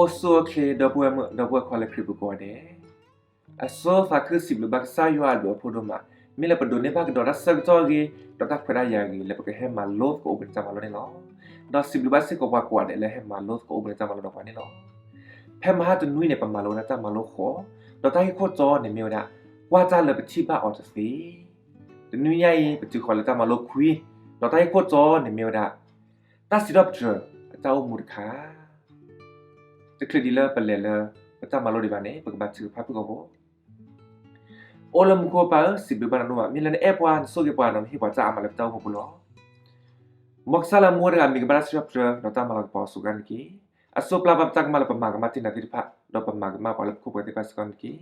အိၣ်ဆူၣ်အိၣ်ချ့ ဒီပုၢ်ဝဲၢ်မုၣ် ဒီပုၢ်ဝဲၢ်ခွါလၢခရံာ်ပူၤကိးဂၤဒဲး, အဆိသးခုစံးဘျုးဘၣ်ကစၢ်ယွၤအဘျုးအဖှိၣ်ဒိၣ်မး, မ့ၢ်လၢပဒိးန့ၢ်ဘၣ်ကဒီးတၢ်ဆၢကတီၢ်အဂ့ၤ ဒီးတၢ်ခွဲးတၢ်ယာ်အဂ့ၤ လၢပကဟဲမၤလိသကိးအိၣ်ဘှံးနံၤတၢ်မၤလိန့ၣ်လီၤ. ဒီးစံးဘျုးဘၣ်စ့ၢ်ကီးပှၤကိးဂၤဒဲးလၢဟဲမၤလိသကိးအိၣ်ဘှံးနံၤတၢ်မၤလိဒီးပှၤန့ၣ်လီၤ. ဖဲမဟါတနွံန့ၣ် ပမၤလိဝဲဒၣ်တၢ်မၤလိဃိး, ဒီးတၢ်ဂ့ၢ်ခိၣ်တီန့ၣ်မ့ၢ်ဝဲဒၣ် ကွၢ်တၢ်လၢပထံၣ်ဘၣ်အီၤတသ့. တနွံညါအံၤ ပတုၤဃီၤလၢတၢ်မၤလိခွံ, ဒီးတၢ်ဂ့ၢ်ခိၣ်တီန့ၣ်မ့ၢ်ဝဲဒၣ် တၢ်စံးထီၣ်ပတြၢၤအတၢ်အိၣ်မူတခါ. တချုးဒံးလၢပလဲၤလၢပတၢ်မၤလိဒံးဘၣ်န့ၣ် ပကဘါထုကဖၣ်ဖုၣ်ကိာ်ဖိ. အိၣ်လၢမူခိၣ်ပၢ်ဧၢ, စံးဘျုးဘၣ်နၤဒိၣ်မး, မ့ၢ်လၢနအဲၣ်ပှၤ နဆိၣ်ဂ့ၤပှၤ ဒီးနဟ့ၣ်ပှၤတၢ်အါမးလၢပတၢ်အိၣ်မူပူၤလီၤ. မ်ကစၢ်လၢအမူဝဲတဂၤ မံၤကဘၣ်တၢ်စံးထီၣ်ပတြၢၤ ဒီးတၢ်မၤလၤကပီၤအစိၤအဃၣ်န့ၣ်တက့ၢ်. အစိပျၢ်ဘၣ်ပတၢ်ကမၣ်လၢပမၤကမၣ်တ့ၢ်နၤသ့ၣ်တဖၣ်, ဒီးပမၤကမၣ်ပှၤလၢပခိၣ်ပဃၢၤသ့ၣ်တဖၣ်စ့ၢ်ကီးန့ၣ်တက့ၢ်.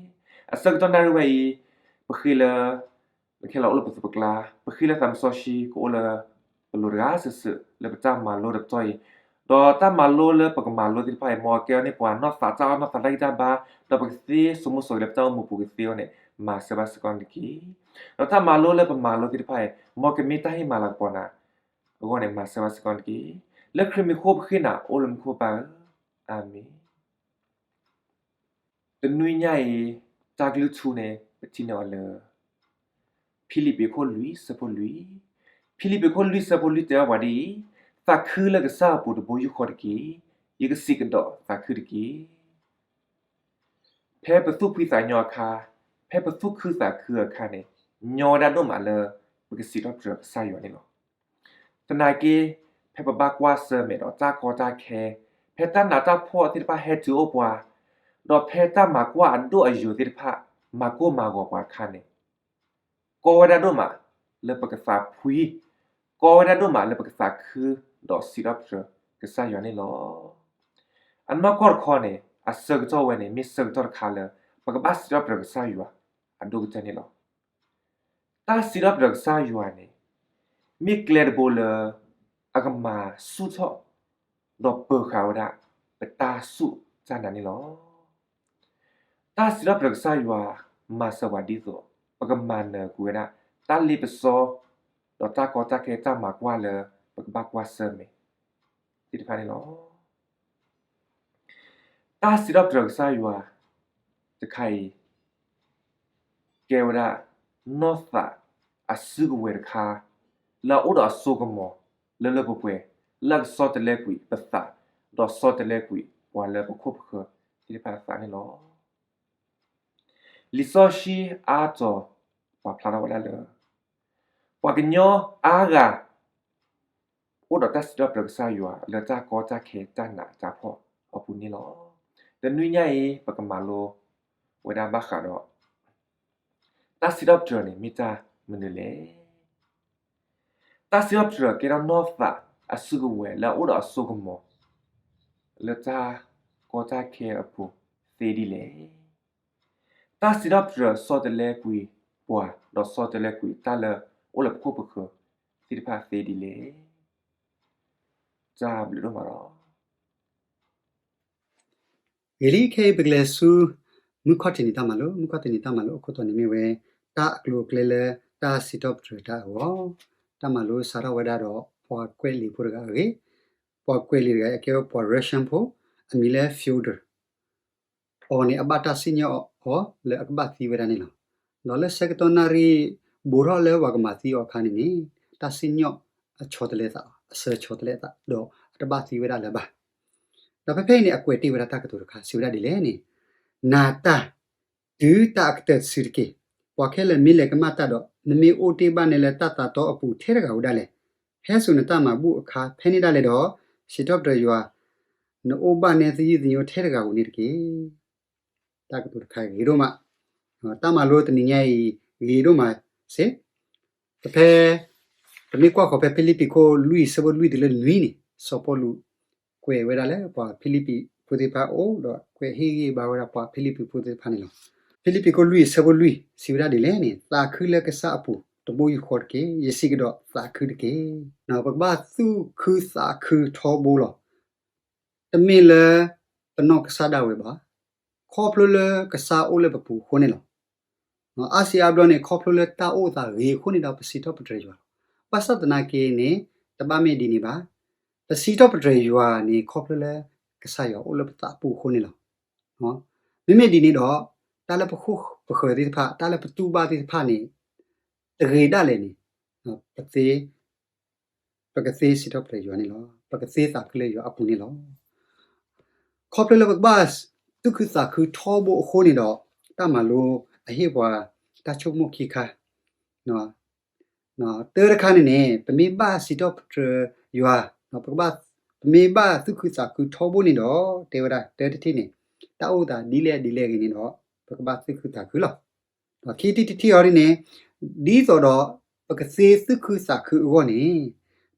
အဆၢကတီၢ်နၣ်ရံၣ်ဝဲအံၤ ပဃ့လၢ ခဲလၢာ်အိၣ်လၢပသူၣ်ပကျါ, ပဃ့လၢသးစီဆှံကအိၣ်လၢပလိၤတဂၤစုာ်စုာ် လၢပတၢ်မၤလိတပတီၢ်အံၤ, ဒီးတၢ်မၤလိလၢပကမၤလိသ့ၣ်တဖၣ်အံၤ မ်အကဲအီၤန့ၢ်ပှၤနီၢ်သးတၢ်အီၣ် နီၢ်သးတၢ်ဂံၢ်တၢ်ဘါ, ဒီးပကသ့စိာ်မူစိာ်ဂဲၤလၢပတၢ်အိၣ်မူပူၤကသ့အဂီၢ်န့ၣ် မၤစၢၤဘၣ်စ့ၢ်ကီးန့ၣ်တက့ၢ်. ဒီးတၢ်မၤလိလၢပမၤလိသ့ၣ်တဖၣ်အံၤ မ်ကမ့ၢ်တၢ်ဟ့ၣ်မၤလၤကပီၤနၤအဂီၢ်န့ၣ် မၤစၢၤဘၣ်စ့ၢ်ကီးန့ၣ်တက့ၢ်. လၢခရံာ်မံၤအဃိပဃ့နၤ အိၣ်လၢမူခိၣ်ပၢ်ဧၢ, အၤမ့ၣ်. တနွံညါအံၤ တၢ်ကလုၢ်ထူန့ၣ် ပထံၣ်န့ၢ်အီၤလၢ ဖံလံးပံးခိၣ်လွံၢ်ဆၢဖိလွံၢ်, ဖံလံးပံးခိၣ်လွံၢ်ဆၢဖိလွံၢ်တဲဘၣ်ပှၤဒ်အံၤ, သးခုလၢကစၢ်အပူၤတဘိယူၢ်ဃီတက့ၢ်. ယကစံးကဒီးသးခုတက့ၢ်. ဖဲပသူၣ်ဖှံသးညီအခါ, ဖဲပသူၣ်ခုသးခုအခါန့ၣ် ညီဝဲဒၣ်ဒိၣ်မးလၢ ပကစံးထီၣ်ပတြၢၤကစၢ်ယွၤန့ၣ်လီၤ. သနာ်က့ ဖဲပဘၣ်ကွၢ်ဆၢၣ်မဲာ်ဒီးတၢ်ကီတၢ်ခဲ, ဖဲတၢ်နးတၢ်ဖှီၣ်သ့ၣ်တဖၣ်ဟဲတုၤအိၣ်ပှၤ, ဒီးဖဲတၢ်မၤကွၢ်အဒိၣ်အယိာ်သ့ၣ်တဖၣ် မၤကိၢ်မၤဂီၤပှၤအခါန့ၣ် ကီဝဲဒၣ်ဒိၣ်မးလၢပကသးဖှံ, ကီဝဲဒၣ်ဒိၣ်မးလၢပကသးခု ဒီးစံးထီၣ်ပတြၢၤကစၢ်ယွၤန့ၣ်လီၤ. အနီၢ်ကီၢ်တခီန့ၣ် အဆၢကတီၢ်ဝဲန့ၣ် မ့ၢ်ဆၢကတီၢ်တခါလၢ ပကဘၣ်စံးထီၣ်ပတြၢၤကစၢ်ယွၤအဒိၣ်ကတၢၢ်န့ၣ်လီၤ. တၢ်စံးထီၣ်ပတြၢၤကစၢ်ယွၤန့ၣ် မ့ၢ်ကျဲတဘိလၢ အကမၤဆူၣ်ထီၣ် ဒီးပၢၤဃာ်ဝဲဒၣ် ပတၢ်စူၢ်တၢ်နာ်န့ၣ်လီၤ. တၢ်စံးထီၣ်ပတြၢၤကစၢ်ယွၤ မၤစၢၤပှၤဒ်သိး ပကမၤနၢၤကွံာ်ဝဲဒၣ် တၢ်လ့ပစီ ဒီးတၢ်ကီတၢ်ခဲ တၢ်မၤကွၢ်လၢ ပကဘၣ်ကွၢ်ဆၢၣ်မဲာ်သ့ၣ်တဖၣ်န့ၣ်လီၤ. တၢ်စံးထီၣ်ပတြၢၤကစၢ်ယွၤတခါအံၤ ကဲဝဲဒၣ် နီၢ်သးအစုကဝဲၤတခါ လၢအအိၣ်ဒီးအစိကမီၤလၢလၢပှဲၤပှဲၤ လၢအကဆီတလဲကွံာ်ပသး ဒီးဆီတလဲကွံာ်ပှၤလၢပခိၣ်ပဃၢၤသ့ၣ်တဖၣ်အသးန့ၣ်လီၤ. လံာ်စီဆှံအါတီၤ ပာ်ဖျါထီၣ်ဝဲဒၣ်လၢ ပှၤကညီအါဂၤ အိၣ်ဒီးတၢ်စံးထီၣ်ပတြၢၤကစၢ်ယွၤလၢတၢ်ကီတၢ်ခဲတၢ်နးတၢ်ဖှီၣ်အပူၤန့ၣ်လီၤ. တနွံညါအံၤ ပကမၤလိဝဲဒၣ်ဘၣ်ဃးဒီး တၢ်စံးထီၣ်ပတြၢၤန့ၣ်မ့ၢ်တၢ်မနုၤလဲၣ်. တၢ်စံးထီၣ်ပတြၢၤကဲထီၣ်နီၢ်သးအစုကဝဲၤလၢအအိၣ်ဒီးအစိကမီၤ လၢတၢ်ကီတၢ်ခဲအပူၤသ့ဒ်လဲၣ်. တၢ်စံးထီၣ်ပတြၢၤဆီတလဲကွံာ်ပှၤ ဒီးဆီတလဲကွံာ်တၢ်လၢအိၣ်လၢပခိၣ်ပဃၢၤသ့ၣ်တဖၣ်သ့ဒ်လဲၣ်. တၢ်ဘျုးဒိၣ်မးလီၤ. ဂ့ၤလံ ခဲအံၤပကလဲၤဆူ မုၢ်ခီၣ်ထံးနံၤတၢ်မၤလိ, မုၢ်ခီၣ်ထံးနံၤတၢ်မၤလိအခိၣ်တီန့ၣ်မ့ၢ်ဝဲ တၢ်အကျိၤအကျဲလၢတၢ်စံးထီၣ်ပတြၢၤတၢ်အဂီၢ်, တၢ်မၤလိစးထီၣ်ဝဲဒၣ်ဒီးပှၤကွဲးလံာ်ဖိတဂၤအဂ့ၢ်, ပှၤကွဲးလံာ်တဂၤအံၤအကဲဝဲပှၤ Russian ဖိ, အမံၤလၢ Fyodor အီၤန့ၣ် အဘၣ်တၢ်စံၣ်ညီၣ်အီၤလၢအကဘၣ်သံဝဲဒၣ်န့ၣ်လီၤ. ဒီးလၢဆၢကတီၢ်နၣ်ရံၣ်ဘူးထီၣ်လၢပှၤကမၤသံအီၤအခါန့ၣ်န့ၣ် တၢ်စံၣ်ညီၣ်အဆီတလဲသး, အစၢၤဆီတလဲသး ဒီးအတဘၣ်သံဝဲဒၣ်လၢၤဘၣ်. ဒီးဖဲဖဲအံၤန့ၣ် အကွဲးတ့ၢ်ဝဲဒၣ်တၢ်ကတိၤတခါ စံးဝဲဒၣ်ဒ်လဲၣ်န့ၣ်, နၤတၢ် တုၤတၢ်အကတၢၢ်တစုတက့ၢ်. ပှၤခဲလၢာ်မ့ၢ်လဲၤကမၣ်တၢ်ဒီး နမ့ၢ်အိၣ်တ့ၢ်ဘၣ်နဲလၢတၢ်သးတီအပူၤထဲတဂၤဧိၤဒၣ်လဲာ်, ဟဲစိာ်နတၢ်မၤဘူၣ်အခါဖဲန့ၣ်ဒၣ်လဲာ်ဒီး စံးထီၣ်ပတြၢၤယွၤ, နအိၣ်ဘၣ်နဲသယုၢ်သညိထဲတဂၤဧိၤန့ၣ်တက့ၢ်. တၢ်ကတိၤတခါဂ့ၤဒိၣ်မး, တၢ်မၤလိတနံၤညါအံၤ ဂ့ၤဒိၣ်မးစ့ၢ် ဖဲ ပမ့ၢ်ကွၢ်ဃီၤဖဲဖံလံးပံးခိၣ်လွံၢ်ဆၢဖိလွံၢ်တုၤလၢနွံန့ၣ် စီၤပီလူးကွဲးဝဲဒၣ်လၢပှၤဖံလံးပံးဖိသ့ၣ်တဖၣ်အအိၣ် ဒီးကွဲးဟ့ၣ်ဂံၢ်ဘါဝဲဒၣ်ပှၤဖံလံးပံးဖိသ့ၣ်တဖၣ်န့ၣ်လီၤ. ဖံလံးပံးခိၣ်လွံၢ်ဆၢဖိလွံၢ် စံးဝဲဒၣ်ဒ်လဲၣ်န့ၣ်, သးခုလၢကစၢ်အပူၤတဘိယူၢ်ဃီတက့ၢ်. ယစံးကဒီးသးခုတက့ၢ်. ပကဘၣ်သူၣ်ခုသးခုထီဘိလီၤ. တမ့ၢ်လၢပနီၢ်ကစၢ်ဒၣ်ဝဲဘၣ်, ခီဖျိလၢကစၢ်အိၣ်လၢပပူၤအဃိန့ၣ်လီၤ. အါစုအါဘျီန့ၣ် ခီဖျိလၢတၢ်အိၣ်သးဂ့ၤအဃိန့ၣ်ဒီး ပစံးထီၣ်ပတြၢၤယွၤလီၤ. ဘၣ်ဆၣ်သနာ်က့န့ၣ် တဘၣ်မ့ၢ်ဒ်န့ၣ်ဘၣ်. ပစံးထီၣ်ပတြၢၤယွၤန့ၣ် ခီဖျိလၢ ကစၢ်ယွၤအိၣ်လၢပသးပူၤအဃိန့ၣ်လီၤ. မ့မ့ၢ်ဒ်န့ၣ်ဒီး တၢ်လၢပဃိၣ်ပဃၢၤသ့ၣ်တဖၣ် တၢ်လၢပတူၢ်ဘၣ်သ့ၣ်တဖၣ်န့ၣ် တဂ့ၤဒၣ်လဲာ်န့ၣ် ပသ့ ပကသ့စံးထီၣ်ပတြၢၤယွၤန့ၣ်လီၤ. ပကသ့သးခုလၢယွၤအပူၤန့ၣ်လီၤ. ခီဖျိလၢပကဘၣ်သူၣ်ခုသးခုထီဘိအဃိန့ၣ်ဒီး တၢ်မၤလိအဟ့ၣ်ပှၤတၢ်ဆိကမိၣ်ခံခါ, တၢတခါန့ၣ်န့ၣ် ပမ့ၢ်ဘၣ်စံးထီၣ်ပတြၢၤယွၤ, ပကဘၣ်, ပမ့ၢ်ဘၣ်သူၣ်ခုသးခုထီဘိန့ၣ်ဒီး တဲဝဲဒၣ်တၢတထံၣ်န့ၣ် တၢ်အိၣ်သးဒ်လဲၣ်ဒ်လဲၣ်ဂ့ၤန့ၣ်ဒီး ပကဘၣ်သူၣ်ခုသးခုလီၤ. ဒီးခံထံၣ်တထံၣ်အီၤဒ်န့ၣ် ဒ်သိးဒီးပကသ့သူၣ်ခုသးခုအဂီၢ်န့ၣ်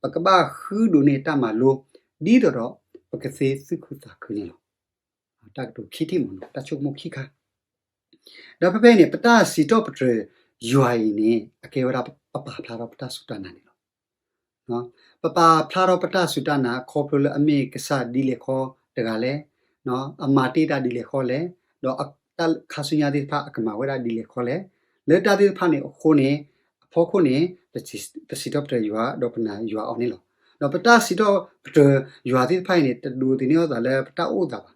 ပကဘၣ်ဃုဒိးန့ၢ်တၢ်မၤလိ ဒ်သိးဒီးပကသ့သူၣ်ခုသးခုန့ၣ်လီၤ. တၢ်ကတိၤခံထံၣ်မ့ၢ်နီၤ တၢ်ဆိကမိၣ်ခံခါ ဒီးဖဲဖဲအံၤန့ၣ် ပတၢ်စံးထီၣ်ပတြၢၤယွၤအံၤန့ၣ် အကဲဝဲဒၣ်ပပာ်ဖျါထီၣ်ပတၢ်စူၢ်တၢ်နာ်န့ၣ်လီၤ. ပပာ်ဖျါထီၣ်ပတၢ်စူၢ်တၢ်နာ် ခီဖျိလၢအမ့ၢ်ကစၢ်ဒ်လဲၣ်ဃီတဂၤလဲၣ်, အမၤတ့ၢ်တၢ်ဒ်လဲၣ်ဃီလဲၣ်, ဒီးတၢ်ခါဆူညါသ့ၣ်တဖၣ်အကမၤဝဲဒၣ်ဒ်လဲၣ်ဃီလဲၣ်, လၢတၢ်သ့ၣ်တဖၣ်န့ၣ်အဃိန့ၣ် အဖီခိၣ်န့ၣ် ပစံးထီၣ်ပတြၢၤယွၤ ဒီးပနာ်ယွၤအီၤန့ၣ်လီၤ. ဒီးပတၢ်စံးထီၣ်ပတြၢၤယွၤသ့ၣ်တဖၣ်အံၤန့ၣ် တဒိးသန့ၤအသးလၢပတၢ်အိၣ်သးဘၣ်.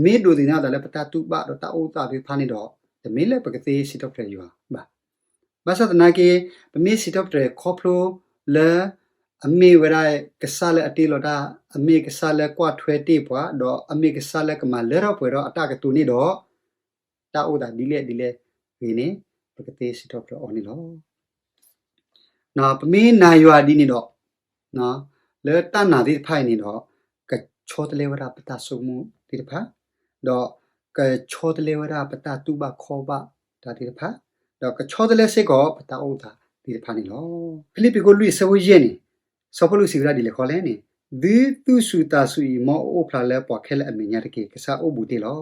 မ့ၢ်ဒိးသန့ၤအသးလၢပတၢ်တူၢ်ဘၣ်ဒီးတၢ်အိၣ်သးသ့ၣ်တဖၣ်န့ၣ်ဒီး တမ့ၢ်လၢပကသ့စံးထီၣ်ပတြၢၤယွၤဘၣ်. ဘၣ်ဆၣ်သနာ်က့ ပမ့ၢ်စံးထီၣ်ပတြၢၤခီဖျိလၢ အမ့ၢ်ဝဲဒၣ်ကစၢ်လၢအတ့လီၤတၢ်, အမ့ၢ်ကစၢ်လၢကွၢ်ထွဲတ့ၢ်ပှၤ, ဒီးအမ့ၢ်ကစၢ်လၢကမၤလၢထီၣ်ပှဲၤထီၣ်အတၢ်ကတိၤန့ၣ်ဒီး တၢ်အိၣ်သးဒ်လဲၣ်ဒ်လဲၣ်ဂ့ၤန့ၣ် ပကသ့စံးထီၣ်ပတြၢၤအီၤန့ၣ်လီၤ. ပမ့ၢ်နာ်ယွၤဒ်န့ၣ်ဒီး လၢတၢ်နာ်သ့ၣ်တဖၣ်အံၤန့ၣ်ဒီး ကဆီတလဲဝဲဒၣ်ပတၢ်ဆိကမိၣ်သ့ၣ်တဖၣ်, ဒီးကဆီတလဲဝဲဒၣ်ပတၢ်တူၢ်ဘၣ်ခီၣ်ဘၣ်တၢ်သ့ၣ်တဖၣ်, ဒီးကဆီတလဲစ့ၢ်ကီးပတၢ်အိၣ်သးသ့ၣ်တဖၣ်န့ၣ်လီၤ. ဖံလံးပံၤခိၣ်လွံၢ်အဆၢဖိယဲၢ်န့ၣ် စီၤပီလူးစံးဝဲဒၣ်ဒ်လဲၣ်ဃီလဲၣ်န့ၣ်, သုသူၣ်စူၤသးစူၤအံၤ မ်အအိၣ်ဖျါလၢပှၤခဲလၢာ်အမဲာ်ညါတက့ၢ်. ကစၢ်အိၣ်ဘူးတ့ၢ်လီၤ.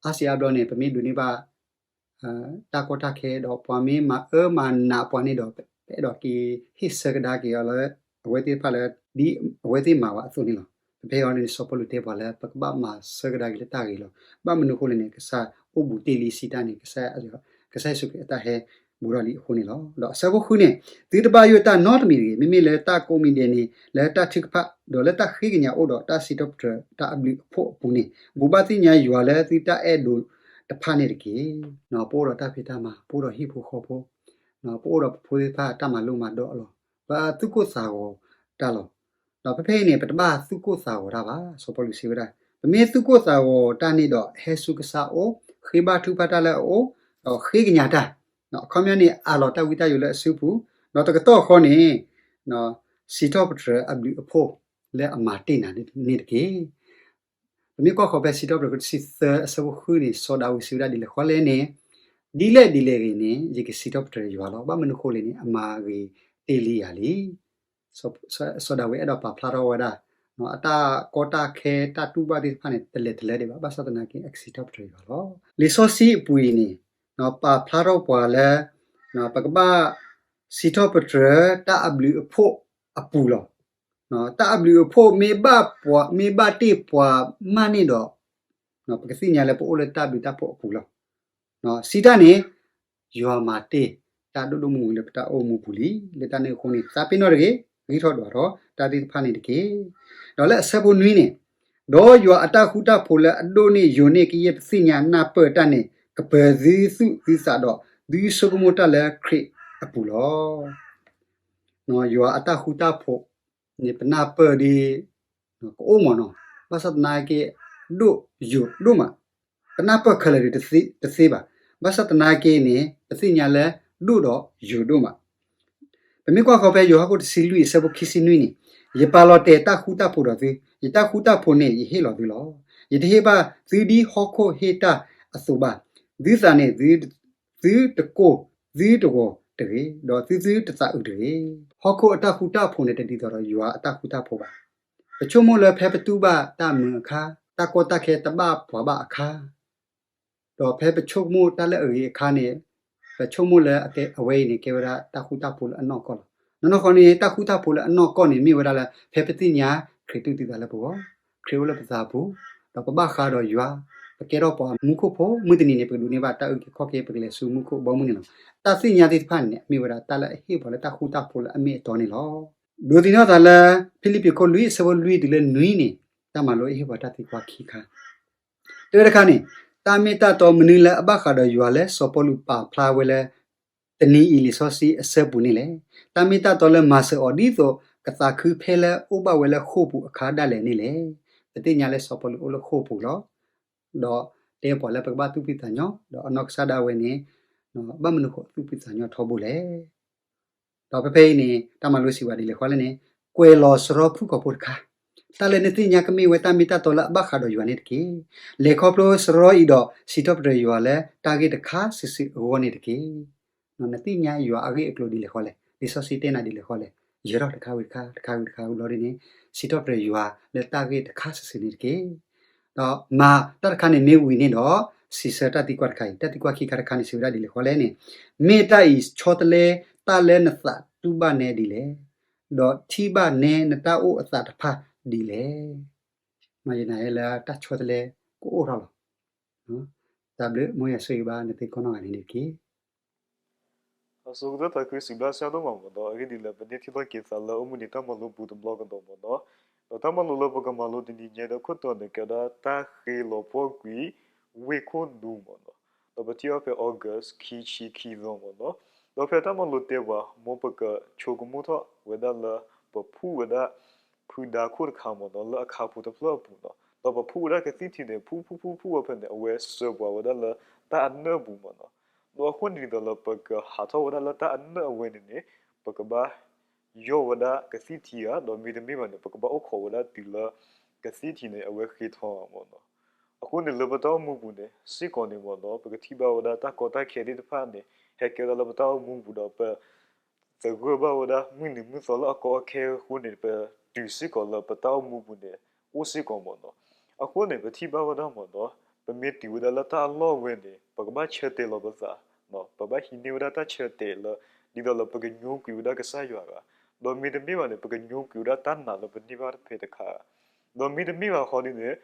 အါစံးအါဘျီန့ၣ် ပမ့ၢ်ဒိးန့ၢ်ဘၣ် တၢ်ကီတၢ်ခဲဒီး ပှၤမ့ၢ်မၤအၢမၤနးပှၤန့ၣ်ဒီး ပအဲၣ်ဒိးက့ၤဟ့ၣ်ဆၢကဒါက့ၤအီၤလၢ အဝဲသ့ၣ်တဖၣ်လၢ ဒ်အဝဲသ့ၣ်မၤဝဲအသိးန့ၣ်လီၤ. ဖဲဖဲအံၤန့ၣ် စီၤပီလူးတဲပှၤလၢ ပကဘၣ်မၤဆၢကဒါက့ၤလၢတၢ်ဂ့ၤလီၤ. ဘၣ်မနုၤအဃိလဲၣ်န့ၣ် ကစၢ်အိၣ်ဘူးတ့ၢ်လံစံးတၢ်န့ၣ် ကစၢ်ယ့ၣ်ၡူးခရံာ်အတၢ်ဟဲဘူးထီၣ်လံအဃိန့ၣ်လီၤ. ဒီးအဆၢဖိဃုန့ၣ်, သုတဘၣ်ယိၣ်တၢ်နီတမံၤတဂ့ၤ, မ့မ့ၢ်လၢတၢ်ကိးမံၤဒဲးန့ၣ် လၢတၢ်ထုကဖၣ် ဒီးလၢတၢ်ဃ့ကညးအိၣ်ဒီး တၢ်စံးထီၣ်ပတြၢၤတၢ်အဘျုးအဖှိၣ်အပူၤန့ၣ် ဘူးဘၣ်သ့ၣ်ညါယွၤလၢသုတၢ်အဲၣ်ဒိးတဖၣ်န့ၣ်တက့ၢ်. ပအိၣ်ဒီးတၢ်ဖံးတၢ်မၤ, ပအိၣ်ဒီးဟံၣ်ဖိဃီဖိ, ပအိၣ်ဒီးပဖိသ့ၣ်တဖၣ်တၢ်မၤလိမၤဒိးအလီၢ်, ပသူၣ်ကိၢ်သးဂီၤတၢ်လီၤ. ဒီးဖဲဖဲအံၤန့ၣ် ပတဘၣ်သူၣ်ကိၢ်သးဂီၤတၢ်ဘၣ်. စီၤပီလူးစံးဝဲဒၣ် ပမ့ၢ်သူၣ်ကိၢ်သးဂီၤတၢ်န့ၣ်ဒီး ဟဲဆူကစၢ်အအိၣ်, ဃ့ဘါထုကဖၣ်တၢ်လၢအအိၣ်, ဒီးဃ့ကညးတၢ်, အခီပညီန့ၣ် အးလီၤတၢ်ဝံတၢ်ယိးလၢအစုပူၤ, ဒီးတကတီၢ်ဃီန့ၣ် စံးထီၣ်ပတြၢၤအဘျုးအဖှိၣ်လၢအမၤတ့ၢ်နၤန့ၣ်တက့ၢ်. ပမ့ၢ်ကွၢ်ဃီၤဖဲစံးထီၣ်ပတြၢၤခိၣ်တဆံသၢအဆၢဖိဃုန့ၣ် စီၤဒၤဝံးစံးဝဲဒၣ်ဒ်လဲၣ်ဃီလဲၣ်န့ၣ်, ဒ်လဲၣ်ဒ်လဲၣ်ဂ့ၤန့ၣ် ယကစံးထီၣ်ပတြၢၤယွၤလီၤ. ဘၣ်မနုၤအဃိလဲၣ်န့ၣ် အမၤဂ့ၤတ့ၢ်လံယၤလံ. စီၤဒၤဝံးအဲၣ်ဒိးပာ်ဖျါထီၣ်ဝဲဒၣ် အတၢ်ကီတၢ်ခဲတၢ်တူၢ်ဘၣ်သ့ၣ်တဖၣ်န့ၣ် တလဲၤတလၢဒံးဘၣ်, ဘၣ်ဆၣ်သနာ်က့ အကစံးထီၣ်ပတြၢၤယွၤလီၤ. လံာ်စီဆှံအပူၤအံၤန့ၣ် ပာ်ဖျါထီၣ်ပှၤလၢ ပကဘၣ်စံးထီၣ်ပတြၢၤတၢ်အဘျုးအဖှိၣ်အပူၤလီၤ. တၢ်အဘျုးအဖှိၣ်မ့ၢ်ဘၣ်ပှၤ မ့ၢ်ဘၣ်တ့ၢ်ပှၤမးန့ၣ်ဒီး ပကသ့ၣ်ညါလၢပအိၣ်လၢတၢ်ဘျုးတၢ်ဖှိၣ်အပူၤလီၤ. စံးတၢ်န့ၣ် ယွၤမၤတ့ၢ်တၢ်ဒိၣ်ဒိၣ်မုၢ်မုၢ်လၢပတၢ်အိၣ်မူပူၤလံ. လၢတၢ်န့ၣ်အဃိန့ၣ် သးပ့ၤနီၣ်တဂ့ၤ, ဂံၢ်ထီၣ်ဒွးထီၣ်တၢ်သ့ၣ်တဖၣ်န့ၣ်တက့ၢ်. ဒီးလၢအဆၢဖိနွံန့ၣ်, ဒီးယွၤအတၢ်ဃူတၢ်ဖိးလၢအဒိၣ်န့ၢ်ယိာ်န့ၢ်ကယဲၢ်ပသ့ၣ်ညါနၢ်ပၢၢ်တၢ်န့ၣ် ကပၢၤသုသူၣ်သုသးဒီး သုဆိကမိၣ်တၢ်လၢခရံာ်အပူၤလီၤ. ယွၤအတၢ်ဃူတၢ်ဖိးန့ၣ် ပနၢ်ပၢၢ်ဒ် ကအိၣ်မးနီၤ, ဘၣ်ဆၣ်သနာ်က့ ဒိၣ်ယိာ်ဒိၣ်မး, ပနၢ်ပၢၢ်ခဲလၢာ်ဒ်တသ့ဘၣ်. ဘၣ်ဆၣ်သနာ်က့န့ၣ် ပသ့ၣ်ညါလၢဒိၣ်ဒီးယိာ်ဒိၣ်မး. ပမ့ၢ်ကွၢ်ဃီၤဖဲယိၤဟၣ်ခိၣ်တဆံလွံၢ်အဆၢဖိခံဆံနွံန့ၣ်, ယပာ်လီၤတဲာ်တၢ်ဃူတၢ်ဖိးဒီးသု, ယတၢ်ဃူတၢ်ဖိးန့ၣ် ယဟ့ၣ်လီၤသုလီၤ. ယတဟ့ၣ်ဘၣ်သုဒ်ဟီၣ်ခိၣ်ဟ့ၣ်တၢ်အသိးဘၣ်. သုသးန့ၣ် သုတကိၢ်သုတဂီၤတဂ့ၤ, ဒီးသုသုတသးအုးတဂ့ၤ. ဟီၣ်ခိၣ်အတၢ်ဃူတၢ်ဖိးန့ၣ် တဒ်သိးဒီးယွၤအတၢ်ဃူတၢ်ဖိးဘၣ်. ပဆိကမိၣ်လၢဖဲပတူၢ်ဘၣ်တၢ်မုာ်အခါ, တၢ်ကီတၢ်ခဲတဘၣ်ပှၤဘၣ်အခါ, ဒီးဖဲပဆိကမိၣ်တၢ်လၢအဂ့ၤအခါန့ၣ်, ပဆိကမိၣ်လၢအဝဲအံၤန့ၣ် ကဲဝဲဒၣ်တၢ်ဃူတၢ်ဖိးလၢအနီၢ်ကီၢ်လီၤ. နီၢ်နီၢ်ဃီန့ၣ် တၢ်ဃူတၢ်ဖိးလၢအနီၢ်ကီၢ်န့ၣ် မ့ၢ်ဝဲဒၣ်လၢ ဖဲပသ့ၣ်ညါခရံာ်တူၢ်သံသးလၢပဂီၢ်, ခရံာ်အိၣ်လၢပသးပူၤ, ဒီးပဘၣ်ဃးဒီးယွၤ, ပကဲထီၣ်ပှၤမူခိၣ်ဖိ, မုၢ်တနံၤန့ၣ် ပကဒိးန့ၢ်ဘၣ်တၢ်အုၣ်က့ၤခီၣ်က့ၤ ပကလဲၤဆူမူခိၣ်ဘီမုၢ်န့ၣ်လီၤ. တၢ်သ့ၣ်ညါသ့ၣ်တဖၣ်န့ၣ် အမ့ၢ်ဝဲဒၣ်တၢ်လၢအဟ့ၣ်ပှၤလၢတၢ်ဃူတၢ်ဖိးလၢအမ့ၢ်အတီန့ၣ်လီၤ. ဒိးသန့ၤထီၣ်သးလၢ ဖံလံးပံၤခိၣ်လွံၢ်အဆၢဖိလွံၢ်တုၤလၢနွံန့ၣ်, တၢ်မၤလိအဟ့ၣ်ပှၤတၢ်သံကွၢ်ခံခါ, တၢတခါန့ၣ်, တၢ်မ့ၢ်တၢ်တီမနုၤလၢအဘၣ်ဃးဒီးယွၤလၢစီၤပီလူးပာ်ဖျါဝဲလၢ တနံၤအံၤလံာ်စီဆှံအဆၢပူၤန့ၣ်လဲၣ်. တၢ်မ့ၢ်တၢ်တီလၢမၤစၢၤအီၤဒ်သိးကသးခုဖဲလၢအအိၣ်ဘၣ်ဝဲလၢဃိာ်ပူၤအခါဒၣ်လဲာ်န့ၣ်လဲၣ်. ပသ့ၣ်ညါလၢစီၤပီလူးအိၣ်လၢဃိာ်ပူၤလီၤ. ဒီးတဲပှၤလၢပကဘၣ်သူၣ်ဖှံသးညီ, ဒီးအနီၢ်ကစၢ်ဒၣ်ဝဲန့ၣ်, ဘၣ်မနုၤဃိသူၣ်ဖှံသးညီထီဘိလဲၣ်. ဒီးဖဲဖဲအံၤန့ၣ် တၢ်မၤလိစံးဝဲဒ်လဲၣ်ဃီလဲၣ်န့ၣ်, ကွဲးလီၤစရီဖုၣ်ကိာ်ဖိတခါ, တၢ်လၢနသ့ၣ်ညါကမ့ၢ်ဝဲတၢ်မ့ၢ်တၢ်တီလၢအဘၣ်ဃးဒီးယွၤန့ၣ်တက့ၢ်. လဲၤခီဖျိစရီအံၤဒီးစံးထီၣ်ပတြၢၤယွၤလၢတၢ်ဂ့ၢ်တခါစုာ်စုာ်အဂီၢ်န့ၣ်တက့ၢ်. နသ့ၣ်ညါယွၤအဂ့ၢ်အကျိၤဒ်လဲၣ်ဃီလဲၣ်, လံာ်စီဆှံတဲနၤဒ်လဲၣ်ဃီလဲၣ်, ယၢၤထီၣ်တခါဝံၤတခါ တခါဝံၤတခါဝံၤဘျီဒ်န့ၣ်, စံးထီၣ်ပတြၢၤယွၤလၢတၢ်ဂ့ၢ်တခါစုာ်စုာ်န့ၣ်တက့ၢ်. ဒီးမၤတၢ်တခါန့ၣ်မ့ၢ်ဝံၤန့ၣ်ဒီး, စံးဆၢတၢ်သံကွၢ်တခါအံၤ, တၢ်သံကွၢ်ခံခါတခါန့ၣ် စံးဝဲဒၣ်ဒ်လဲၣ်ဃီလဲၣ်န့ၣ်, မ့ၢ်တၢ်အံၤဆီတလဲတၢ်လၢနသးတူၢ်ဘၣ်နဲဒ်လဲၣ်, ဒီးထံၣ်ဘၣ်နဲနတၢ်အိၣ်အသးတဖၣ်ဒ်လဲၣ်. မၤယနာ်လၢတၢ်ဆီတလဲကအိၣ်ထီၣ်လီၤ. တၢ်ဘျုး မ်ယွၤဆိၣ်ဂ့ၤဘၣ်နသုကိးနီၢ်ဂၤဒဲးန့ၣ်တက့ၢ်. အဆိကတၢၢ်သးခုစံးဘျုးစံးဒိၣ်မးမ့ၢ်နီၢ်, အဂ့ၢ်ဒ်အံၤ, ပမ့ၢ်ထံၣ်လိာ်က့ၤသးလၢအိၣ်မူဒံးတၢ်မၤလိပူၤတဘျီကဒီးမ့ၢ်နီၢ်, ဒီးတၢ်မၤလိလၢပကမၤလိတနံၤညါဒီးခိၣ်တီန့ၣ် ကဲဝဲဒၣ်တၢ်ဃ့လီၤပှီၢ်ကွံာ်ဝ့ၢ်ခိၣ်ဒူမ့ၢ်နီၢ်, ဒီးပထံၣ်အီၤဖဲ August ခံဆံခံသီမ့ၢ်နီၢ်, ဒီးဖဲတၢ်မၤလိတဲပှၤ မ်ပကဆိကမိၣ်ထီၣ်ဝဲဒၣ်လၢ ပဖှူဝဲဒၣ် ဖုဒါခိၣ်တခါမ့ၢ်နီၢ် လၢအခါပူၤတဖျၢၣ်အပူၤနီၢ်, ဒီးပဖှူဝဲဒၣ်ကသံၣ်ထံန့ၣ် ဖှူဖှူဖှူဖှူဝဲဖဲန့ၣ် အဝဲစၢၤပှၤဝဲဒၣ်လၢတၢ်အနၢၣ်ပူၤမ့ၢ်နီၢ်, ဒီးအဃိန့ၣ်ဒ်သိးလၢပကဟးထီၣ်ဝဲဒၣ်လၢတၢ်အနၢၣ်အဝဲန့ၣ်န့ၣ်, ပကဘၣ် ယီၢ်ဝဲဒၣ်ကသံၣ်ထံဧါ, ဒီးမ့တမ့ၢ်ဘၣ်န့ၣ် ပကဘၣ်အိၣ်ခိးဝဲဒၣ်တုၤလၢ ကသံၣ်ထံန့ၣ် အဝဲဃ့ထီဧါမ့ၢ်နီၢ်. အဃိန့ၣ်လၢပတၢ်အိၣ်မူပူၤန့ၣ် စ့ၢ်ကီးန့ၣ်မ့ၢ်နီၢ် ပကထံၣ်ဘၣ်ဝဲဒၣ်တၢ်ကီတၢ်ခဲသ့ၣ်တဖၣ်န့ၣ် ဟဲကဲဝဲဒၣ်လၢပတၢ်အိၣ်မူပူၤဒီး ပသဂၢၢ်ဘၣ်ဝဲဒၣ်မုၢ်နံၤမုၢ်သီလၢအကီအခဲအဃိန့ၣ် ပတုၤစ့ၢ်ကီးလၢပတၢ်အိၣ်မူပူၤန့ၣ် အိၣ်စ့ၢ်ကီးမ့ၢ်နီၢ်. အဃိန့ၣ် ပထံၣ်ဘၣ်ဝဲဒၣ်မ့ၢ်နီၢ် ပမ့ၢ်တုၤဝဲဒၣ်လၢတၢ်အလီၢ်ဝဲန့ၣ် ပကဘၣ်ဆၢတဲာ်လီၤပသး, ပဘၣ်ဟံးန့ၢ်ဝဲဒၣ်တၢ်ဆၢတဲာ်လၢ ဒ်သိးလၢပကညိကွံာ်ဝဲဒၣ်ကစၢ်ယွၤဧါ, ဒီးမ့တမ့ၢ်ဘၣ်န့ၣ် ပကညိကွံာ်ဝဲဒၣ်တၢ်နာ်လၢပန့ၢ်ဘၣ်ဖဲတခါဧါ, ဒီးမ့တမ့ၢ်ဘၣ်ဃီဒ်န့ၣ်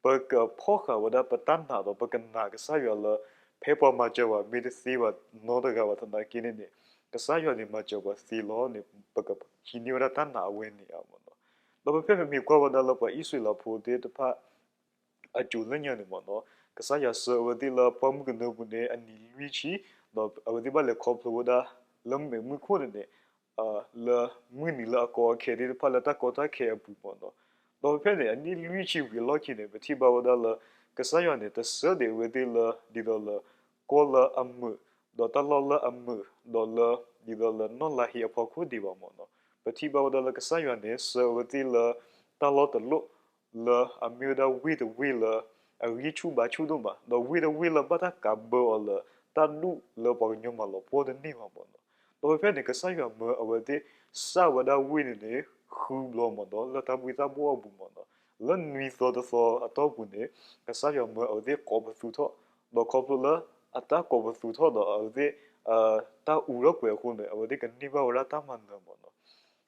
ပကဖီၣ်ဃာ်ဝဲဒၣ်ပတၢ်နာ်ဒီးပကနာ်ကစၢ်ယွၤလၢ ဖဲပှၤမၤစၢၤပှၤမ့ၢ်တသ့ဘၣ်နီတဂၤဘၣ်သနာ်က့န့ၣ်န့ၣ် ကစၢ်ယွၤန့ၣ်မၤစၢၤပှၤသ့လီၤန့ၣ် ပကဟံးန့ၢ်ဝဲဒၣ်တၢ်နာ်အဝဲန့ၣ်ဧါမ့ၢ်နီၢ်. ဒီးဖဲဖဲပမ့ၢ်ကွၢ်ဝဲဒၣ်လၢပှၤအံၣ်စရ့လးဖိသ့ၣ်တဖၣ် အစိၤလၢညါန့ၣ်မ့ၢ်နီၢ် ကစၢ်ယွၤဆှၢအဝဲသ့ၣ်လၢပှၢ်မုၢ်ကနၢပူၤန့ၣ် အနံၤလွံၢ်ဆံ, ဒီးအဝဲသ့ၣ်ဘၣ်လဲၤခီဖျိဝဲဒၣ် လၢမဲာ်မုၢ်ခိၣ်န့ၣ်န့ၣ် လၢမုၢ်နံၤလၢအကီအခဲသ့ၣ်တဖၣ်လၢတၢ်ကီတၢ်ခဲအပူၤမ့ၢ်နီၢ်. ဒီးဖဲဖဲန့ၣ် အနံၣ်လွံၢ်ဆံဝံၤအလီၢ်ခံန့ၣ် ပထံၣ်ဘၣ်ဝဲဒၣ်လၢ ကစၢ်ယွၤန့ၣ် တဆၢဒံးအဝဲသ့ၣ်လၢ ဒ်သိးလၢ ကီၢ်လၢအမုာ်, ဒီးတၢ်လီၢ်လၢအမုာ်, ဒီးလၢ ဒ်သိးလၢနီၢ်လါဟ့အဖီခိၣ်ဒံးဘၣ်မ့ၢ်နီၢ်. ပထံၣ်ဘၣ်ဝဲဒၣ်လၢကစၢ်ယွၤန့ၣ် ဆှၢအဝဲသ့ၣ်လၢ တၢ်လီၢ်တလီၢ် လၢအမ့ၢ်ဝဲဒၣ်ဝ့ၢ်တဝ့ၢ်လၢ အဂံၢ်ဆူၣ်ဘါဆူၣ်ဒိၣ်မး, ဒီးဝ့ၢ်တဝ့ၢ်လၢဘၣ်တၢ်ကးဘၢအီၤလၢ တၢ်ဒူၣ်လၢပှၤကညီမၤလီၤပှီၢ်တန့ၢ်ဘၣ်မ့ၢ်နီၢ်. ဒီးဖဲဖဲန့ၣ် ကစၢ်ယွၤမၢအဝဲသ့ၣ် စၢ်ဝဲဒၣ်ဝ့ၢ်န့ၣ်န့ၣ် ဃုဘျီမ့ၢ်နီၢ် လၢတၢ်ဘှ့ၣ်တၢ်ဘှီၣ်အပူၤမ့ၢ်နီၢ်. လၢနွံသီတသီအတီၢ်ပူၤန့ၣ် ကစၢ်ယွၤမၢအဝဲသ့ၣ်ကိးပသူထီၣ်, ဒီးခီဖျိလၢအတၢ်ကိးပသူထီၣ်ဒီးအဝဲသ့ၣ် တၢ်အူထီၣ်ကွံာ်အဃိန့ၣ် အဝဲသ့ၣ်ကန့ၢ်ဘၣ်ဝဲဒၣ်တၢ်မၤနၢၤမ့ၢ်နီၢ်.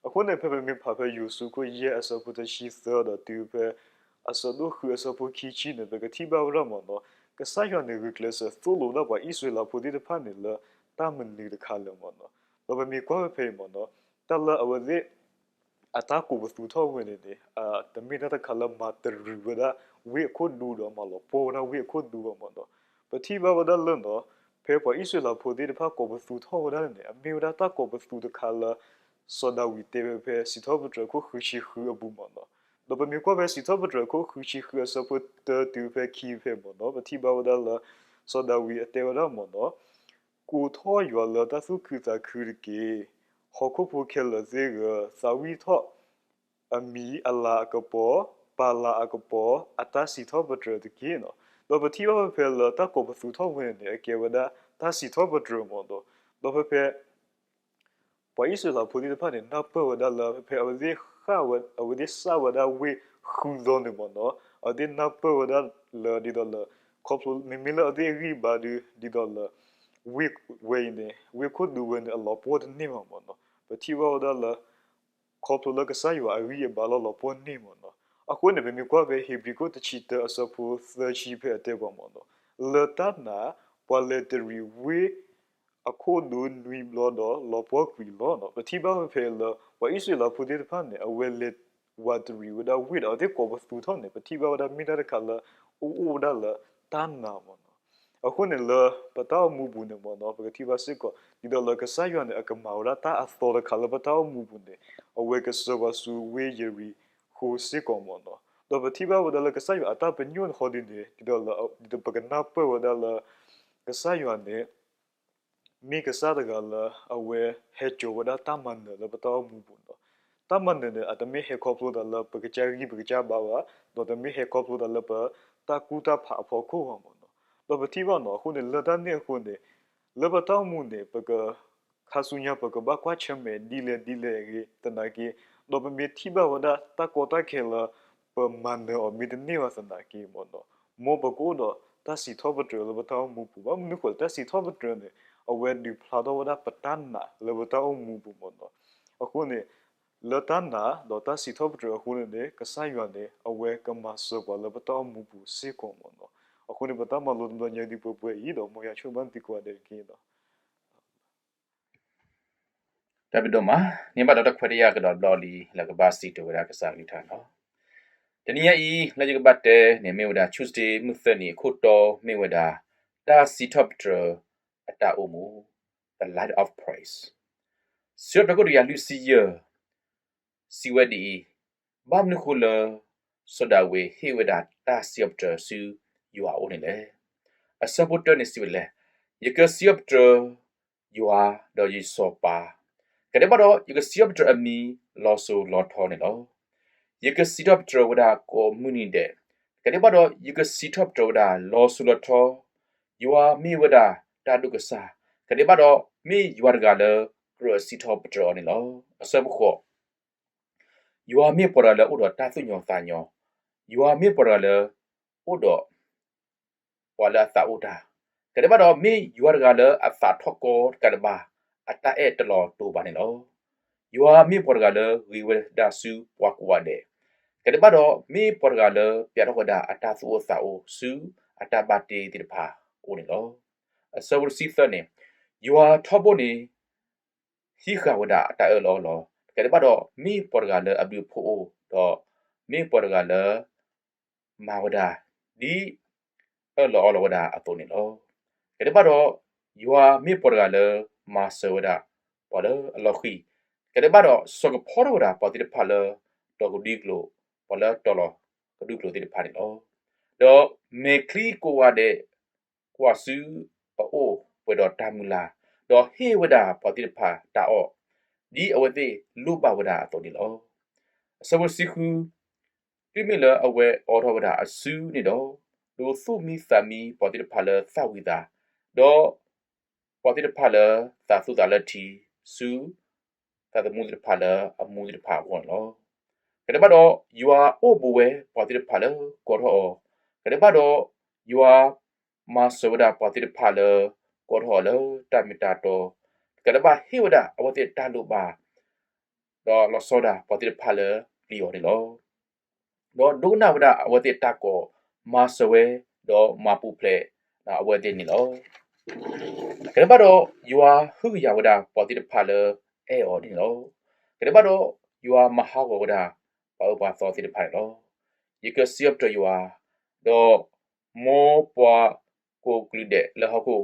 အဃိန့ၣ် ဖဲပမ့ၢ်ဖးဖဲယိၤၡူးခိၣ်ယဲၢ်အဆၢဖိတဆံသၢဒီးတုၤဖဲ အဆၢဒိၣ်ဃုအဆၢဖိခံဆံန့ၣ် ပကထံၣ်ဘၣ်ဝဲဒၣ်မ့ၢ်နီၢ် ကစၢ်ယွၤန့ၣ်ဂုာ်ကျဲးစၢးသိၣ်လိဝဲဒၣ်ပှၤအံၣ်စရ့လးဖိသ့ၣ်တဖၣ်န့ၣ်လၢတၢ်မနုၤတခါလဲၣ်မ့ၢ်နီၢ်. ဒီးပမ့ၢ်ကွၢ်ဖဲဖဲအံၤမ့ၢ်နီၢ် တၢ်လၢအဝဲသ့ၣ် အတၢ်ကိးပသူထီၣ်ဝဲန့ၣ်န့ၣ် တမ့ၢ်တၢ်တခါလၢမၤတရံးဝဲဒၣ်ဝ့ၢ်အခိၣ်ဒူဒီးမၤလီၤပှီၢ်ဝဲဒၣ်ဝ့ၢ်အခိၣ်ဒူဘၣ်မ့ၢ်နီၢ်. ပထံၣ်ဘၣ်ဝဲဒၣ်လၢနီၢ် ဖဲပှၤအံၣ်စရ့လးဖိသ့ၣ်တဖၣ်ကိးပသူထီၣ်ဝဲဒၣ်န့ၣ် အမ့ၢ်ဝဲဒၣ်တၢ်ကိးပသူတခါလၢ စီၤဒၤဝံးတဲဝဲဖဲစံးထီၣ်ပတြၢၤခိၣ်ဃုဆံဃုအပူၤမ့ၢ်နီၢ်. ဒီးပမ့ၢ်ကွၢ်ဖဲစံးထီၣ်ပတြၢၤခိၣ်ဃုဆံဃုအဆၢဖိတၢတုၤဖဲခံဖဲမ့ၢ်နီၢ် ပထံၣ်ဘၣ်ဝဲဒၣ်လၢ စီၤဒၤဝံးအတဲဝဲဒၣ်မ့ၢ်နီၢ် ကိးထီၣ်ယွၤလၢတၢ်သူၣ်ခုသးခုတက့ၢ်. ဟီၣ်ခိၣ်ဖိခဲလၢာ်သ့ၣ်ဧၢ, သးဝံၣ်ထီၣ် အမံၤအလၤအကပီၤ, ပာ်လၤအကပီၤ, အတၢ်စံးထီၣ်ပတြၢၤတက့ၢ်နီၢ်. ဒီးပထံၣ်ဘၣ်ဖဲဖဲလၢတၢ်ကိးပသူထီၣ်ဝဲန့ၣ်န့ၣ် အကဲဝဲဒၣ်တၢ်စံးထီၣ်ပတြၢၤမ့ၢ်နီၢ်. ဒီးဖဲဖဲ ပှၤအံၣ်စရ့လးဖိသ့ၣ်တဖၣ်န့ၣ် နၢ်ပၢၢ်ဝဲဒၣ်လၢ ဖဲဖဲအဝဲသ့ၣ်ဃၣ်ဝဲ အဝဲသ့ၣ်စၢ်ဝဲဒၣ်ဝ့ၢ်ဃုသီန့ၣ်မ့ၢ်နီၢ် အဝဲသ့ၣ်နၢ်ပၢၢ်ဝဲဒၣ်လၢဒ်သိးလၢ ခီဖျိမ့မ့ၢ်လၢအဝဲသ့ၣ်အဂံၢ်အဘါဒီး ဒ်သိးလၢ ဝ့ၢ်ဝဲအံၤန့ၣ် ဝ့ၢ်ခိၣ်ဒူဝဲန့ၣ် အလီၤပှီၢ်တန့ၢ်ဘၣ်မ့ၢ်နီၢ်. ပထံၣ်ဘၣ်ဝဲဒၣ်လၢ ခီဖျိလၢကစၢ်ယွၤအဂံၢ်အဘါလီၤလီၤပှီၢ်န့ၢ်မ့ၢ်နီၢ်. အဃိန့ၣ် ပမ့ၢ်ကွၢ်ဖဲဧ့ၤဘြံၤခိၣ်တဆံတၢအဆၢဖိသၢဆံဖဲအတဲပှၤမ့ၢ်နီၢ် လၢတၢ်နာ် ပှၤလဲၤတရံးဝ့ၢ်အခိၣ်ဒူနွံဘျီဒီးလီၤပှီၢ်ကွံာ်လီၤ. ပထံၣ်ဘၣ်ဖဲဖဲလၢ ပှၤအံၣ်စရ့လးဖိသ့ၣ်တဖၣ်န့ၣ် အဝဲလဲၤ ဝးတရံးဝဲဒၣ်ဝ့ၢ်ဒီး အဝဲသ့ၣ်ကိးပသူထီၣ်န့ၣ် ပထံၣ်ဘၣ်ဝဲဒၣ်မ့ၢ်တၢ်တခါလၢ အိၣ်အိၣ်ဝဲဒၣ်လၢတၢ်နာ်မ့ၢ်နီၤ. အဃိန့ၣ်လၢပတၢ်အိၣ်မူပူၤန့ၣ်မ့ၢ်နီၤ ပကထံၣ်ဘၣ်စ့ၢ်ကီး ဒ်သိးလၢကစၢ်ယွၤန့ၣ် အကမၤဝဲဒၣ်တၢ်အသီတခါလၢပတၢ်အိၣ်မူပူၤန့ၣ် အဝဲကဆှၢပှၤဆူဝ့ၢ်ယရံၤဃိၤစ့ၢ်ကီးမ့ၢ်နီၤ. ဒီးပထံၣ်ဘၣ်ဝဲဒၣ်လၢကစၢ်ယွၤအတၢ်ပညိၣ်ဟီဒ်န့ၣ် ဒ်သိးလၢ ဒ်သိးပကနၢ်ပၢၢ်ဝဲဒၣ်လၢ ကစၢ်ယွၤန့ၣ် မ့ၢ်ကစၢ်တဂၤလၢအဝဲဟဲစိာ်ဝဲဒၣ်တၢ်မၤနၢၤလၢပတၢ်အိၣ်မူပူၤနီၤ. တၢ်မၤနၢၤန့ၣ် အတမ့ၢ်ဟဲခီဖျိသးလၢပကစၢ်ဂံၢ်ပကစၢ်ဘါဘၣ်, ဒီးတမ့ၢ်ဟဲခီဖျိသးလၢပတၢ်ကူၣ်တၢ်ဖးအဖီခိၣ်ဘၣ်မ့ၢ်နီၤ. ဒီးပထံၣ်ဘၣ်နီၤ အဃိန့ၣ် လၢတၢ်န့ၣ်အဃိန့ၣ် လၢပတၢ်အိၣ်မူန့ၣ် ပက ခါဆူညါပကဘၣ်ကွၢ်ဆၢၣ်မဲာ်ဒ်လဲၣ်ဒ်လဲၣ်အဂ့ၢ်သနာ်က့, ဒီးပမ့ၢ်ထံၣ်ဘၣ်ဝဲဒၣ်တၢ်ကီတၢ်ခဲလၢ ပမၤနၢၤအီၤမ့ၢ်တန့ၢ်ဘၣ်သနာ်က့မ့ၢ်နီၤ, မ်ပကအိၣ်ဒီးတၢ်စံးထီၣ်ပတြၢၤလၢပတၢ်အိၣ်မူပူၤ, ဘၣ်မနုၤအဃိလဲၣ် တၢ်စံးထီၣ်ပတြၢၤန့ၣ် အဝဲဒုးဖျါထီၣ်ဝဲဒၣ်ပတၢ်နာ်လၢပတၢ်အိၣ်မူပူၤမ့ၢ်နီၤ. အဃိန့ၣ် လၢတၢ်နာ်ဒီးတၢ်စံးထီၣ်ပတြၢၤအဃိန့ၣ်န့ၣ် ကစၢ်ယွၤန့ၣ် အဝဲကမၤစၢၤပှၤလၢပတၢ်အိၣ်မူပူၤစ့ၢ်ကီးမ့ၢ်နီၤ. အဃိန့ၣ် ပတၢ်မၤလိတဘျီညါဒ်ပှဲၤပှဲၤအံၤဒီး မ်ယွၤဆိၣ်ဂ့ၤဘၣ်သုကိးဂၤဒဲးတက့ၢ်နီၤ. တၢ်ဘျုးဒိၣ်မး, န့ၢ်ဘၣ်ဒီးတၢ်ခွဲးတၢ်ယာ်ကဒီးတဘျီလံ လၢကဘၣ်စံးတဲဝဲဒၣ်ကစၢ်အကလုၢ်ကထါန့ၣ်လီၤ. တနံၤညါအံၤ လၢယကဘၣ်တဲန့ၣ်မ့ၢ်ဝဲဒၣ် Tuesday မုၢ်သၢနံၤအခိၣ်တီမ့ၢ်ဝဲဒၣ် တၢ်စံးထီၣ်ပတြၢၤအတၢ်အိၣ်မူ, The Light of Christ. စံးထီၣ်ပတြၢၤခိၣ်တကယၤလွံၢ်ဆံယဲၢ် စံးဝဲဒ်အံၤ, ဘၣ်မနုၤအဃိလၢ စီၤဒၤဝံးဟ့ၣ်ဝဲဒၣ်တၢ်စံးထီၣ်ပတြၢၤဆူယွၤအအိၣ်န့ၣ်လဲၣ်. အဆၢဖိတၢန့ၣ်စံးဝဲဒ်လဲၣ်, ယကစံးထီၣ်ပတြၢၤယွၤ ဒီးယစီၤပၤ, ကဒဲးဘၣ်ဒီး ယကစံးထီၣ်ပတြၢၤအမံၤလီၤစိၤလီၤထီန့ၣ်လီၤ. ယကစံးထီၣ်ပတြၢၤဝဲဒၣ်ကိးမုၢ်နံၤဒဲး, ကဒဲးဘၣ်ဒီး ယကစံးထီၣ်ပတြၢၤဝဲဒၣ်လီၤစိၤလီၤထီ, ယွၤမ့ၢ်ဝဲဒၣ်တၢ်ဒိၣ်ကစၢ်, ကဒဲးဘၣ်ဒီး မ့ၢ်ယွၤတဂၤလၢကြၢးစံးထီၣ်ပတြၢၤအီၤန့ၣ်လီၤ. အဆၢဖိဃိး ယွၤမ့ၢ်ပှၤတဂၤလၢအိၣ်ဒီးတၢ်သူၣ်ညိၣ်သးညိၣ်, ယွၤမ့ၢ်ပှၤတဂၤလၢ အိၣ်ဒီး ပှၤလၢအသးအိၣ်တၢ်, ကဒဲးဘၣ်ဒီး မ့ၢ်ယွၤတဂၤလၢအသးထီၣ်ကီတကးဒံးဘၣ် အတၢ်အဲၣ်တလီၤတူာ်ဘၣ်န့ၣ်လီၤ. ယွၤမ့ၢ်ပှၤတဂၤလၢဂ့ၤဝဲဒၣ်ဆူပှၤကိးဂၤဒဲး, ကဒဲးဘၣ်ဒီး မ့ၢ်ပှၤတဂၤလၢပျးထီၣ်ဝဲဒၣ်အတၢ်သူၣ်အိၣ်သးအိၣ်ဆူအတၢ်ဘၣ်တ့သ့ၣ်တဖၣ်အအိၣ်န့ၣ်လီၤ. အဆၢဖိတဆံသၢန့ၣ်, ယွၤထီဘိန့ၣ် ဟံးဃာ်ဝဲဒၣ်အတၢ်အၢၣ်လီၤအီလီၤ, ကဒဲးဘၣ်ဒီး မ့ၢ်ပှၤတဂၤလၢအဘျုးအဖှိၣ်အိၣ်ဒီး မ့ၢ်ပှၤတဂၤလၢ မၤဝဲဒၣ် ဒ်အၢၣ်လီၤအီလီၤဝဲဒၣ်အသိးန့ၣ်လီၤ. ကဒဲးဘၣ်ဒီး ယွၤမ့ၢ်ပှၤတဂၤလၢမၤစၢၤဝဲဒၣ် ပှၤလၢအလီၤဃံၤ, ကဒဲးဘၣ်ဒီး စိာ်ကဖီထီၣ်ဝဲဒၣ်ပှၤသ့ၣ်တဖၣ်လၢ တီၤကဒွံကျိာ်, ပှၤလၢတီၤလီၤကဒွံကျိာ်သ့ၣ်တဖၣ်န့ၣ်လီၤ. ဒီးမဲာ်ချံကိးဂၤဒဲး ကွၢ်ဆူအအိၣ်ပှဲၤဒီးတၢ်မုၢ်လၢ်, ဒီးဟ့ၣ်ဝဲဒၣ်ပှၤသ့ၣ်တဖၣ်တၢ်အီၣ် ဒ်အဝဲသ့ၣ်လိၣ်ဘၣ်ဝဲဒၣ်အသိးန့ၣ်လီၤ. အဆၢဖိတဆံဃု, တုၤမ့ၢ်လၢအဝဲအိးထီၣ်ဝဲဒၣ်အစုန့ၣ်ဒီး, ဒိးသူၣ်မံသးမံပှၤသ့ၣ်တဖၣ်လၢသၣ်ဝံၤသး, ဒီးပှၤသ့ၣ်တဖၣ်လၢသးသူၣ်သးလၢထံ, ဆူ သးသမူသ့ၣ်တဖၣ်လၢအမူသ့ၣ်တဖၣ်အဂီၢ်န့ၣ်လီၤ. ကဒဲးဘၣ်ဒီး ယွၤအိၣ်ဘူးဝဲပှၤသ့ၣ်တဖၣ်လၢကိးထီၣ်အီၤ, ကဒဲးဘၣ်ဒီး ယွၤမၤစၢၤဝဲဒၣ်ပှၤသ့ၣ်တဖၣ်လၢ ကိးထီၣ်အီၤလၢတၢ်မ့ၢ်တၢ်တီ, ကဒဲးဘၣ်ဟ့ၣ်ဝဲဒၣ်အဝဲသ့ၣ်တၢ်လိၣ်ဘၣ်, ဒီးလီၤဆီဒၣ်ပှၤသ့ၣ်တဖၣ်လၢပျံၤအီၤန့ၣ်လီၤ. ဒီးဒိကနၣ်ဝဲဒၣ်အဝဲသ့ၣ်တၢ်ကိး, မၤစၢၤဝဲ, ဒီးမၤပူၤဖျဲးအဝဲသ့ၣ်န့ၣ်လီၤ. ကဒဲးဘၣ်ဒီး ယွၤဟုကယာ်ဝဲဒၣ်ပှၤသ့ၣ်တဖၣ်လၢအဲၣ်အီၤန့ၣ်လီၤ. ကဒဲးဘၣ်ဒီး ယွၤမၤဟးဂီၤဝဲဒၣ် ပှၤအၢပှၤသီသ့ၣ်တဖၣ်န့ၣ်လီၤ. ယကစံးထီၣ်ပတြၢၤယွၤ, ဒီးမ်ပှၤကိးကလုာ်ဒဲးလၢဟီၣ်ခိၣ်ချၢ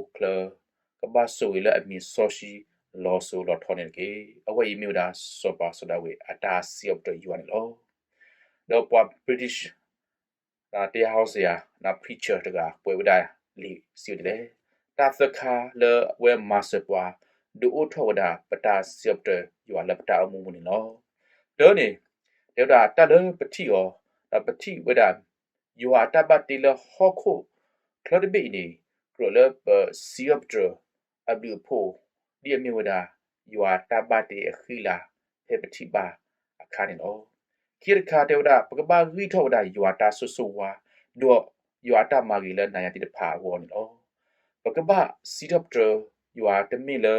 ကဘၣ်ဆိၣ်ဂ့ၤလၢအမံၤစီဆှံလီၤစိၤလီၤထီန့ၣ်တက့ၢ်. အဝဲအံၤမ့ၢ်ဝဲဒၣ်စီၤပၤစီၤဒၤဝံးအတၢ်စံးထီၣ်ပတြၢၤယွၤန့ၣ်လီၤ. ဒီးပှၤ British တရားဟောဆရာ, preacher တဂၤ ကွဲးဝဲဒၣ်လံာ်စံးဝဲဒ်လဲၣ်, တၢ်သၢခါလၢအဝဲမၤစၢၤပှၤ ဒုးအိၣ်ထီၣ်ဝဲဒၣ်ပတၢ်စံးထီၣ်ပတြၢၤယွၤလၢပတၢ်အိၣ်မူပူၤန့ၣ်လီၤ. တၢန့ၣ်, တဲဝဲဒၣ်တၢ်လၢပထံၣ်အီၤ, ဒီးပထံၣ်ဝဲဒၣ် ယွၤအတၢ်ဘၣ်တ့လၢဟီၣ်ခိၣ်ချၢတဘ့ၣ်အံၤန့ၣ် ကြၢးလၢပစံးထီၣ်ပတြၢၤအဘျုးအဖှိၣ် ဒ်အမ့ၢ်ဝဲဒၣ် ယွၤအတၢ်ဘၣ်တ့အဃံအလၤ ဖဲပထံၣ်ဘၣ်အခါန့ၣ်လီၤ. ခံတခါတဲဝဲဒၣ် ပကဘၣ်ဂံၢ်ထီၣ်ဝဲဒၣ်ယွၤအတၢ်ဆိၣ်ဂ့ၤဆိၣ်ဝါ, ဒီးယွၤအတၢ်မၤဂ့ၤလၢနၤယၤသ့ၣ်တဖၣ်အဂီၢ်န့ၣ်လီၤ. ပကဘၣ်စံးထီၣ်ပတြၢၤယွၤတမ့ၢ်လၢ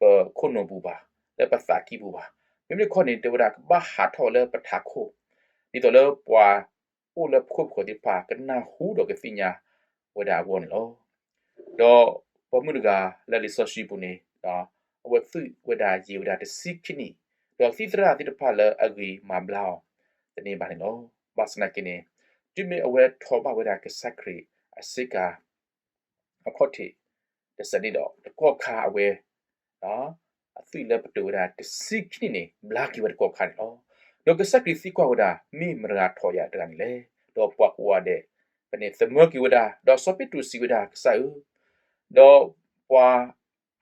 ပခိၣ်နူာ်ပူၤဘၣ်, လၢပသးကံၢ်ပူၤဘၣ်. မ့မ့ၢ်တခီန့ၣ် တဲဝဲဒၣ်ကဘၣ်ဟးထီၣ်လၢပထးခိၣ်, ဒ်သိးလၢပှၤအိၣ်လၢပခိၣ်ပဃၢၤသ့ၣ်တဖၣ် ကနၢ်ဟူဒီးကသ့ၣ်ညါဝဲဒၣ်အဂီၢ်န့ၣ်လီၤ. ဒီးပိာ်မုၣ်တဂၤလၢလံာ်စီဆှံပူၤန့ၣ်, အဝဲသွံၣ်ဝဲဒၣ်ယံာ်ဝဲဒၣ်တဆံခံနံၣ်, ဒီးသံၣ်သရၣ်သ့ၣ်တဖၣ်လၢအဂ့ၤမၤဘျါအီၤ, တန့ၢ်ဘၣ်န့ၣ်လီၤ. ဘၣ်ဆၣ်သနာ်က့န့ၣ် တုၤမ့ၢ်အဝဲထီၣ်ဘၣ်ဝဲဒၣ်ကစၢ်ခရံာ်အဆ့ကၤ အခီၣ်ထံးတစဲးန့ၣ်ဒီး တကီၢ်ခါအဝဲ အသွံၣ်လၢပတုာ်ဝဲဒၣ်တဆံခံနံၣ်န့ၣ် ဘျါက့ၤဝဲတကီၢ်ခါန့ၣ်လီၤ. ဒီးကစၢ်ခရံာ်သံကွၢ်ဝဲဒၣ် မ့ၢ်မတၤဂၤထီၣ်ယၤတဂၤန့ၣ်လဲၣ်. ဒီးပှၤကိးဂၤဒဲး ဖဲန့ၣ်သမၢက့ၤဝဲဒၣ်, ဒီးစီၤပ့းတရူးစံးဝဲဒၣ်, ကစၢ်ဧၢ, ဒီးပှၤ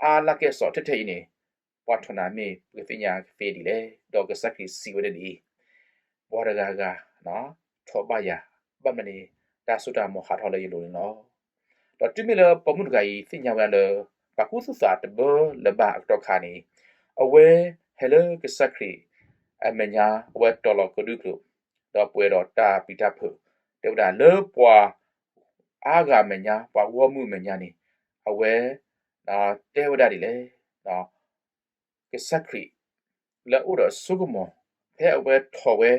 အါလၢကဲစီၤထဲထဲအံၤန့ၣ် ပှၤထီၣ်နၤမ့ၢ်ပကသ့ၣ်ညါကသ့ဒ်လဲၣ်. ဒီးကစၢ်ခရံာ်စံးဝဲဒၣ်ဒ်အံၤ, ပှၤတဂၤဂၤ ထီၣ်ဘၣ်ယၤ, ဘၣ်မနုၤန့ၣ် တၢ်စိတၢ်ကမီၤဟးထီၣ်လၢယလိၤန့ၣ်လီၤ. ဒီးတုၤမ့ၢ်လၢပိာ်မုၣ်တဂၤအံၤသ့ၣ်ညါဝဲဒၣ်လၢ ပှၤကူသူၣ်သးတဘၢလၢၤဘၣ်အကတီၢ်ခါန့ၣ်, အဝဲဟဲလၢကစၢ်ခရံာ်အမဲာ်ညါ အဝဲတီၤလီၤကဒုကျိာ်, ဒီးပှဲၤဒီးတၢ်ပျံၤတၢ်ဖုး, တဲဝဲဒၣ်လၢပှၤအါဂၤအမဲာ်ညါ, ပှၤဂီၢ်မုၢ်အမဲာ်ညါန့ၣ်, အဝဲ တဲဝဲဒၣ်ဒ်လဲၣ်. ကစၢ်ခရံာ် လၢအအိၣ်ဒီးအစိကမီၤ, ဖဲအဝဲထီၣ်ဝဲ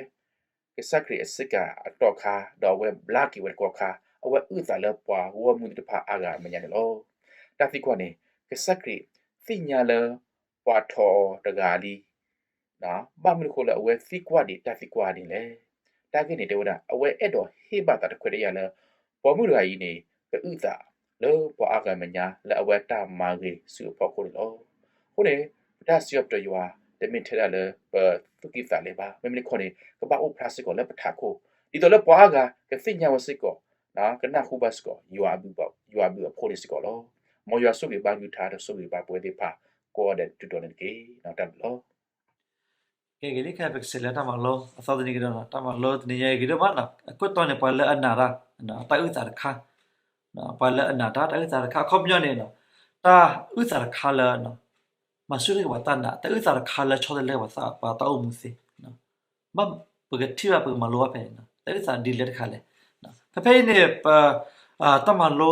ကစၢ်ခရံာ်အဆ့ကၤအကတီၢ်ခါ, ဒီးအဝဲဘျါက့ၤဝဲတကီၢ်ခါ, အဝဲအုၣ်သးလၢပှၤဂီၢ်မုၢ်သ့ၣ်တဖၣ်အါဂၤအမဲာ်ညါန့ၣ်လီၤ. တၢ်သံကွၢ်န့ၣ်, ကစၢ်ခရံာ်သ့ၣ်ညါလၢပှၤထီၣ်အီၤတဂၤလံ ဘၣ်မနုၤအဃိလၢအဝဲသံကွၢ်ဒံးတၢ်သံကွၢ်ဒ်န့ၣ်လဲၣ်. တၢ်ဂ့ၢ်န့ၣ်တဲဝဲဒၣ် အဝဲအဲၣ်ဒိးဟ့ၣ်ဘၣ်သးတခွဲးတၢ်ယာ်လၢ ပိာ်မုၣ်တဂၤအံၤန့ၣ် ကအုၣ်သးလၢပှၤအါဂၤအမဲာ်ညါ လၢအဝဲတၢ်မၤဂ့ၤဆူအဖီခိၣ်န့ၣ်လီၤ. အဃိန့ၣ် ပတၢ်စံးထီၣ်ပတြၢၤယွၤ တမ့ၢ်ထဲဒၣ်လၢပသူၣ်ကံၢ်သးလဲဘၣ်. မ့မ့ၢ်တခီန့ၣ် ကဘၣ်အိၣ်ဖျါစ့ၢ်ကီးလၢပထးခိၣ်, ဒ်သိးလၢပှၤအါဂၤကသ့ၣ်ညါဝဲစ့ၢ်ကီး, ကနၢ်ဟူဘၣ်စ့ၢ်ကီး ယွၤအဘျုးအဖှိၣ်န့ၣ်စ့ၢ်ကီးလီၤ. မ်ယွၤဆိၣ်ဂ့ၤဘၣ်လုၢ်ထါ ဒီးဆိၣ်ဂ့ၤဘၣ်ပဝဲသ့ၣ်တဖၣ် ကိးဂၤဒဲးတတီၤန့ၣ်တက့ၢ်. တၢ်ဘျုးလီၤ. ကဲဂ့ၤလံ ခဲအံၤပကစးလဲၤတၢ်မၤလိ အသီတနံၤကဒီးနီၤ, တၢ်မၤလိတနံၤညါအံၤဂ့ၤဒိၣ်မးနီၤ, အခိၣ်တီန့ၣ် ပှၤလၢအနာ်တၢ်, တၢ်အုၣ်သးတခါ, ပှၤလၢအနာ်တၢ် တၢ်အုၣ်သးတခါ အခီပညီန့ၣ်, တၢ်အုၣ်သးတခါလၢ မၤဆူၣ်ထီၣ်က့ၤပှၤတၢ်နာ်, တၢ်အုၣ်သးတခါလၢဆီတလဲပှၤတၢ်အိၣ်မူသ့, ပကထံၣ်ဘၣ်ပကမၤလိဘၣ်ဖဲန့ၣ် တၢ်အုၣ်သးဒ်လဲၣ်တခါလဲၣ်. ဖဲဖဲအံၤန့ၣ် ပ တၢ်မၤလိ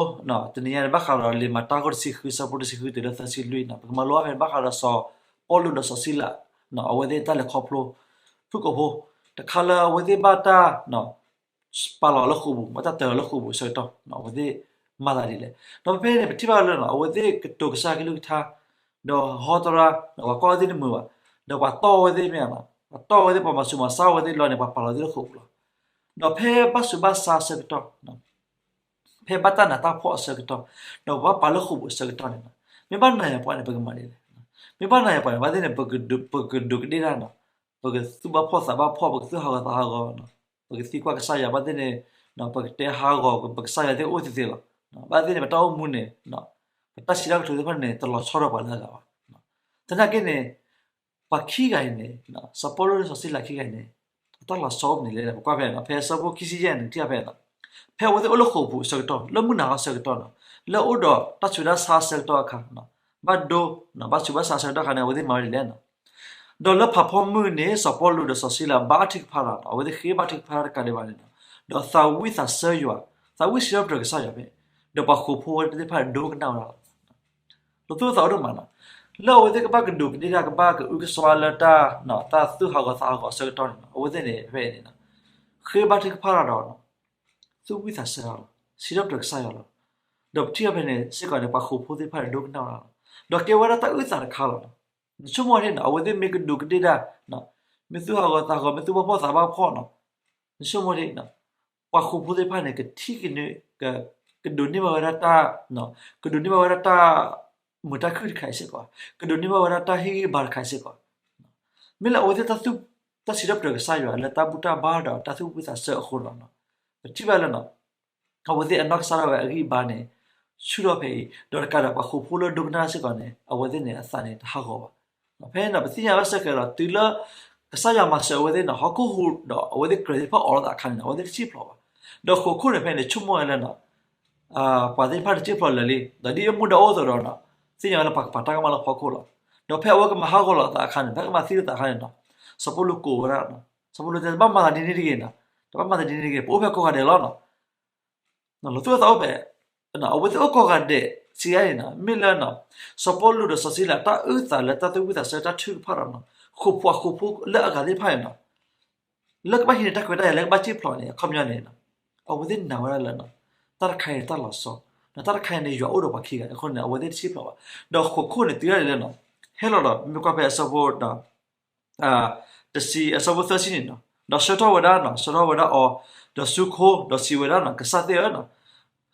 တနံၤညါန့ၣ် ဘၣ်ဃးဒီးလံာ်မၤတၢ်ခိၣ်တဆံဃု ဆၢဖိတဆံဃုတုၤလၢသၢဆံလွံၢ်နီၤ, ပကမၤလိဘၣ်ဖဲန့ၣ် ဘၣ်ဃးဒီးစီၤပီလူးဒီးစီၤစံလၤ အဝဲသ့ၣ်တၢ်လဲၤခီဖျိ ဖုၣ်ကိာ်ဖိ တခါလၢအဝဲသ့ၣ်ဘၣ်တၢ် ပာ်လီၤလၢဃိာ်ပူၤ ဘၣ်တၢ်တၢၤလီၤလၢဃိာ်ပူၤအဆၢကတီၢ် အဝဲသ့ၣ်မၤသးဒ်လဲၣ်. ဒီးဖဲဖဲန့ၣ် ပထံၣ်ဘၣ်လၢ အဝဲသ့ၣ်ကတိၤကစၢ်ကလုၢ်ကထါ ဒီးဟီတရါ ပှၤကွၢ်ဝဲသ့ၣ်တမုာ်ဘၣ်, ဒီးပှၤတီၢ်ဝဲသ့ၣ်မ့ၢ်ဧါ, ပှၤတီၢ်ဝဲသ့ၣ်ပှၤမၤစူၤမၤဆါဝဲသ့ၣ်လီၤန့ၣ် ပှၤပာ်လီၤသ့ၣ်လၢဃိာ်ပူၤလီၤ. ဒီးဖဲဘၣ်ဆူးဘၣ်ဆါအဆၢကတီၢ် ဖဲဘၣ်တၢ်နးတၢ်ဖှီၣ်အဆၢကတီၢ်, ဒီးပဘၣ်ပာ်လၢဃိာ်ပူၤအဆၢကတီၢ်န့ၣ်, မ့ၢ်ဘၣ်နၤယၤပှၤန့ၣ် ပကမၤဒ်လဲၣ်. မ့ၢ်ဘၣ်နၤယၤပှၤန့ၣ် ဘၣ်သ့ၣ်န့ၣ် ပကဒိးကဒ့ၣ်တၢ်နီၤ, ပကသူၣ်ဘၣ်ဖှီၣ်သးဘၣ်ဖှီၣ် ပကသူၣ်ဟးဂီၤသးဟးဂီၤ, ပကသံကွၢ်ကစၢ်ယွၤဘၣ်သ့ၣ်န့ၣ်, ပကတဲဟးဂီၤ ပကစၢ်ယွၤသ့ၣ်အိၣ်သ့သ့လီၤ. ဘၣ်သ့ၣ်န့ၣ် ပတၢ်အိၣ်မူန့ၣ်, ပတၢ်စံးတၢ်ကတိၤသ့ၣ်တဖၣ်န့ၣ် တလီၤဆီဒီးပှၤလၢအဂၤဘၣ်. သနာ်က့န့ၣ် ပှၤခံဂၤအံၤန့ၣ်, စီၤပီလူးဒီးစီၤစံလၤခံဂၤအံၤန့ၣ်, အတၢ်လီၤဆီအိၣ်မနုၤလဲၣ် ပကွၢ်ဖဲန့ၣ် ဖဲဆၢဖိခံဆံယဲၢ်န့ၣ် ထံၣ်ဖဲန့ၣ်, ဖဲအဝဲသ့ၣ်အိၣ်လၢဃိာ်ပူၤအဆၢကတီၢ် လၢမုၢ်နၤဟီအဆၢကတီၢ်နီၤ, လၢအိၣ်ဒီးတၢ်ဆူးတၢ်ဆါအဆၢကတီၢ်အခါ, ဘၣ်ဒိ ဘၣ်ဆူးဘၣ်ဆါအဆၢကတီၢ်အခါန့ၣ် အဝဲသ့ၣ်မၤဝဲဒ်လဲၣ်နီၤ. ဒီးလၢဖးဖီမုၢ်န့ၣ် စီၤပီလူးဒီးစီၤစံလၤဘါထုကဖၣ်တၢ်နီၤ, အဝဲသ့ၣ်ဃ့ဘါထုကဖၣ်တၢ်တကးဒံးဘၣ်န့ၣ်, ဒီးသးဝံၣ်သးဆၢယွၤ, သးဝံၣ်စံးထီၣ်ပတြၢၤကစၢ်ယွၤဖဲ, ဒီးပှၤဃိာ်ဖိဝဲသ့ၣ်တဖၣ်ဒိကနၣ်ဝဲဒၣ်လီၤ. လီၤသူၣ်လီၤသးအိၣ်ဒိၣ်မးနီၤ, လၢအဝဲသ့ၣ်ကဘၣ်ကဒိးကဒ့ၣ်တၢ် ကဘၣ်ကအုကစွါလၢတၢ်, တၢ်သူၣ်ဟးဂီၤသးဟးဂီၤအဆၢကတီၢ်န့ၣ်နီၤ, အဝဲသ့ၣ်န့ၣ် ဖဲန့ၣ်, ဃ့ဘါထုကဖၣ်တၢ်ဒီး သူၣ်ဝံၣ်သးဆၢတၢ်လီၤ, စံးထီၣ်ပတြၢၤကစၢ်ယွၤလီၤ. ဒီးပထံၣ်အီၤဖဲန့ၣ်စ့ၢ်ကီးန့ၣ် ပှၤဃိာ်ဖိသ့ၣ်တဖၣ်န့ၣ်ဒိကနၣ်ဝဲဒၣ်လီၤ. ဒီးကဲဝဲဒၣ်တၢ်အုၣ်သးတခါလီၤ. နဆိကမိၣ်ဒ်န့ၣ် အဝဲသ့ၣ်မ့ၢ်ကဒိးကဒ့ၣ်တၢ်, မ့ၢ်သူၣ်ဟးဂီၤသးဟးဂီၤ မ့ၢ်သူၣ်ဘၣ်ဖှီၣ်သးဘၣ်ဖှီၣ်နီၤ, နဆိကမိၣ်ဒ်န့ၣ် ပှၤဃိာ်ဖိသ့ၣ်တဖၣ်န့ၣ် ကထံၣ်ကနၣ်, ကဒိးန့ၢ်ဘၣ်ဝဲဒၣ်တၢ်, ကဒိးန့ၢ်ဘၣ်ဝဲဒၣ်တၢ်မုာ်တၢ်ခုၣ်တခါအံၤစ့ၢ်ကီး, ကဒိးန့ၢ်ဘၣ်ဝဲဒၣ်တၢ်ဟ့ၣ်ဂံၢ်ဘါတခါအံၤစ့ၢ်ကီး. မ့ၢ်လၢအဝဲသ့ၣ်တၢ်သူၣ်, တၢ်စံးထီၣ်ပတြၢၤကစၢ်ယွၤလၢတၢ်ဘူၣ်တၢ်ဘါဒီးတၢ်သူၣ်ဝံၣ်သးဆၢအဃိလီၤ. ပထံၣ်ဘၣ်လၢ အဝဲသ့ၣ်အနီၢ်ကစၢ်ဒၣ်ဝဲအဂံၢ်အဘါန့ၣ် ဆူၣ်ထီၣ်ဖဲအံၤ, ဒီးတကးဒီးပှၤဃိာ်ဖိလၢဒိကနၣ်စ့ၢ်ကီးန့ၣ် အဝဲသ့ၣ်န့ၣ် အသးန့ၣ်တဟးဂီၤဘၣ်. ဖဲန့ၣ်ဒီး ပသ့ၣ်ညါဘၣ်စ့ၢ်ကီးဒီး တုၤလၢကစၢ်ယွၤမၤစၢၤအဝဲသ့ၣ်န့ၣ် ဟီၣ်ခိၣ်ဟူးဒီးအဝဲသ့ၣ်ကြၢးသ့ၣ်တဖၣ်အိးထီၣ်သးအခါန့ၣ် အဝဲသ့ၣ်တထံၣ်ဖျိးဘၣ်. ဒီးဃိာ်ခိၣ်န့ၣ်ဖဲန့ၣ် ဆိကမိၣ်ဝဲလၢ ပှၤသ့ၣ်တဖၣ်တထံၣ်ဖျိးလၢာ်လံ, ဒီးဒ်အမူဒါအိၣ်အသိးဒီး သ့ၣ်ညါဝဲလၢပှၤကပာ်တၢ်ကမၣ်လၢဟီၣ်ခိၣ်လီၤ. ဒီးဖဲအဝဲကမၤဟးဂီၤလီၤအသးအခါန့ၣ် ဖဲကမၤသံလိာ်သးအခါန့ၣ်ဒီး စီၤပီလူးကိးဝဲဒၣ်, စီၤပီလူးတဲ တဘၣ်မၤသးဒ်န့ၣ်တဂ့ၤနီၤ, တဘၣ်မၤသးဒ်န့ၣ်တဂ့ၤ, ပအိၣ်ဖဲကိးဂၤဒဲးလီၤနီၤ. လီၤသူၣ်လီၤသးအိၣ်ဖဲ အဝဲသ့ၣ်အိၣ်ကိးဂၤဒဲးစံးဒ်န့ၣ်နီၤ, မ့ၢ်လၢ စီၤပီလူးဒီးစီၤစံလၤတၢ်အုၣ်သးလၢတၢ်သူၣ်ဝံၣ်သးဆၢတၢ်ထုကဖၣ်ဒီး ဃိာ်ဖိဃိာ်ဖိလၢအဂၤသ့ၣ်တဖၣ်န့ၣ်နီၤ လၢကဘၣ်ဟံးန့ၢ်တၢ်ခွဲးတၢ်ယာ်လၢကဘၣ်စံၣ်ဖျိးန့ၣ် အခီပညီန့ၣ် အဝဲသ့ၣ်နာ်ဝဲဒၣ်လၢ တၢ်တခါအံၤန့ၣ်တၢ်လီၤဆီ, တၢ်တခါအံၤန့ၣ် ယွၤအိၣ်ဒီးပှၤခံဂၤအဃိန့ၣ် အဝဲသ့ၣ်တထံၣ်ဖျိးဘၣ်. ဒီးဃိာ်ခိၣ်န့ၣ်တုၤဒၣ်လဲာ်လၢ ဟဲလီၤဒီး မ့ၢ်ကွၢ်ဖဲအဆၢဖိ တဆံ အဆၢဖိသၢဆံန့ၣ်နီၤ, ဒီးဆှၢထီၣ်ဝဲဒၣ်နီၤ, ဆှၢထီၣ်ဝဲဒၣ်အီၤ ဒီးဆူခိ, ဒီးစံးဝဲဒၣ်နီၤ, ကစၢ်သ့ၣ်ဧၢနီၤ,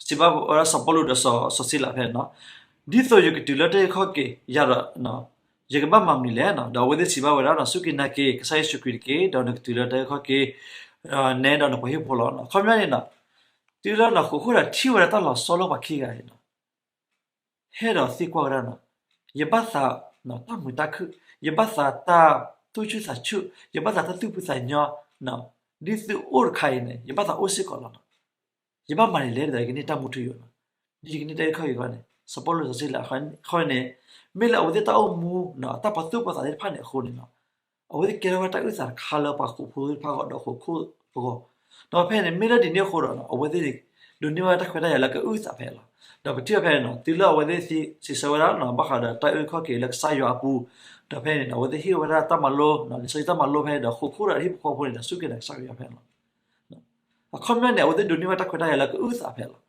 စံးဘၣ်ဝဲဒၣ်စီၤပီလူးဒီးစီၤ, စီၤစံလးဖဲန့ၣ်နီၤ, ဒ်သိးယကတုၤလၢတၢ်အုၣ်ခီၣ်က့ၤယၤဒီး ယကဘၣ်မၤမနုၤလဲၣ်နီၤ. ဒီးအဝဲသ့ၣ်စံးဘၣ်ဝဲဒၣ်နီၤ, စူၢ်က့ၤနာ်က့ၤကစၢ်ယ့ၣ်ၡူးခရံာ်တက့ၢ်, ဒီးနကတုၤလၢတၢ်အုၣ်ခီၣ်က့ၤ နဲဒီးနပှၤဟံၣ်ဖိလီၤ.အခီပညီန့ၣ်နီၤ, တုၤလၢနီၤဃိာ်ခိၣ်ဒီးထံၣ်ဝဲဒၣ်တၢ်လီၤဆီလၢပှၤခံဂၤအံၤနီၤ ဟဲဒီးသံကွၢ်ဝဲဒၣ်နီၤ, ယဘၣ်သးတၢ်မုာ်တၢ်ခုၣ်, ယဘၣ်သးတၢ်သူၣ်ဆူၣ်သးဆူၣ်, ယဘၣ်သးတၢ်သူၣ်ဖှံသးညီ, ဒ်သုအိၣ်တခါအံၤန့ၣ် ယဘၣ်သးအိၣ်စ့ၢ်ကီးလီၤနီၤ. ယဘၣ်မၤဒ်လဲၣ်ဒီး ယကန့ၢ်တၢ်မူထူယိာ်နီၤ, ဒ်ယကန့ၢ်တၢ်အုၣ်ခီၣ်က့ၤအဂီၢ်န့ၣ်. စီၤပီလူးစီၤစံလးအဃိန့ၣ်, မ့ၢ်လၢအဝဲသ့ၣ်တၢ်အိၣ်မူ တၢ်ပာ်သူၣ်ပာ်သးသ့ၣ်တဖၣ်န့ၣ်အဃိန့ၣ်နီၤ, အဝဲသ့ၣ်ကဲထီၣ်ဝဲတၢ်အုၣ်သးတခါလၢပှၤဃိာ်ဖိသ့ၣ်တဖၣ်အဂီၢ်ဒီးဃိာ်ခိၣ်အဂီၢ်, ဒီးဖဲန့ၣ် မ့ၢ်လၢဒ်န့ၣ်အဃိဒီးနီၤ အဝဲသ့ၣ်န့ၣ် ဒိးန့ၢ်ဝဲတၢ်ခွဲးတၢ်ယာ်လၢကအုၣ်သးဖဲအံၤလီၤ. ဒီးပထံၣ်ဘၣ်ဖဲန့ၣ်နီၤ, တုၤလၢအဝဲသ့ၣ်စံးဆၢဝဲဒၣ်နီၤ ဘၣ်ဃးဒီးတၢ်အုၣ်ခီၣ်က့ၤလၢကစၢ်ယွၤအပူၤ, ဒီးဖဲန့ၣ်နီၤ အဝဲသ့ၣ်ဟ့ၣ်ဝဲဒၣ်တၢ်မၤလိ, လံာ်စီဆှံတၢ်မၤလိဖဲန့ၣ်ဒီး ဃိာ်ခိၣ်ဒီးဟံၣ်ဖိဃီဖိန့ၣ်ဒီး စူၢ်က့ၤနာ်က့ၤကစၢ်ယွၤဖဲန့ၣ်လီၤ. အခီပညီန့ၣ် အဝဲသ့ၣ်ဒိးန့၁့်ဝဲတၢ်ခွဲးတၢ်ယာ်လၢကအုၣ်သးဖဲလီၤ.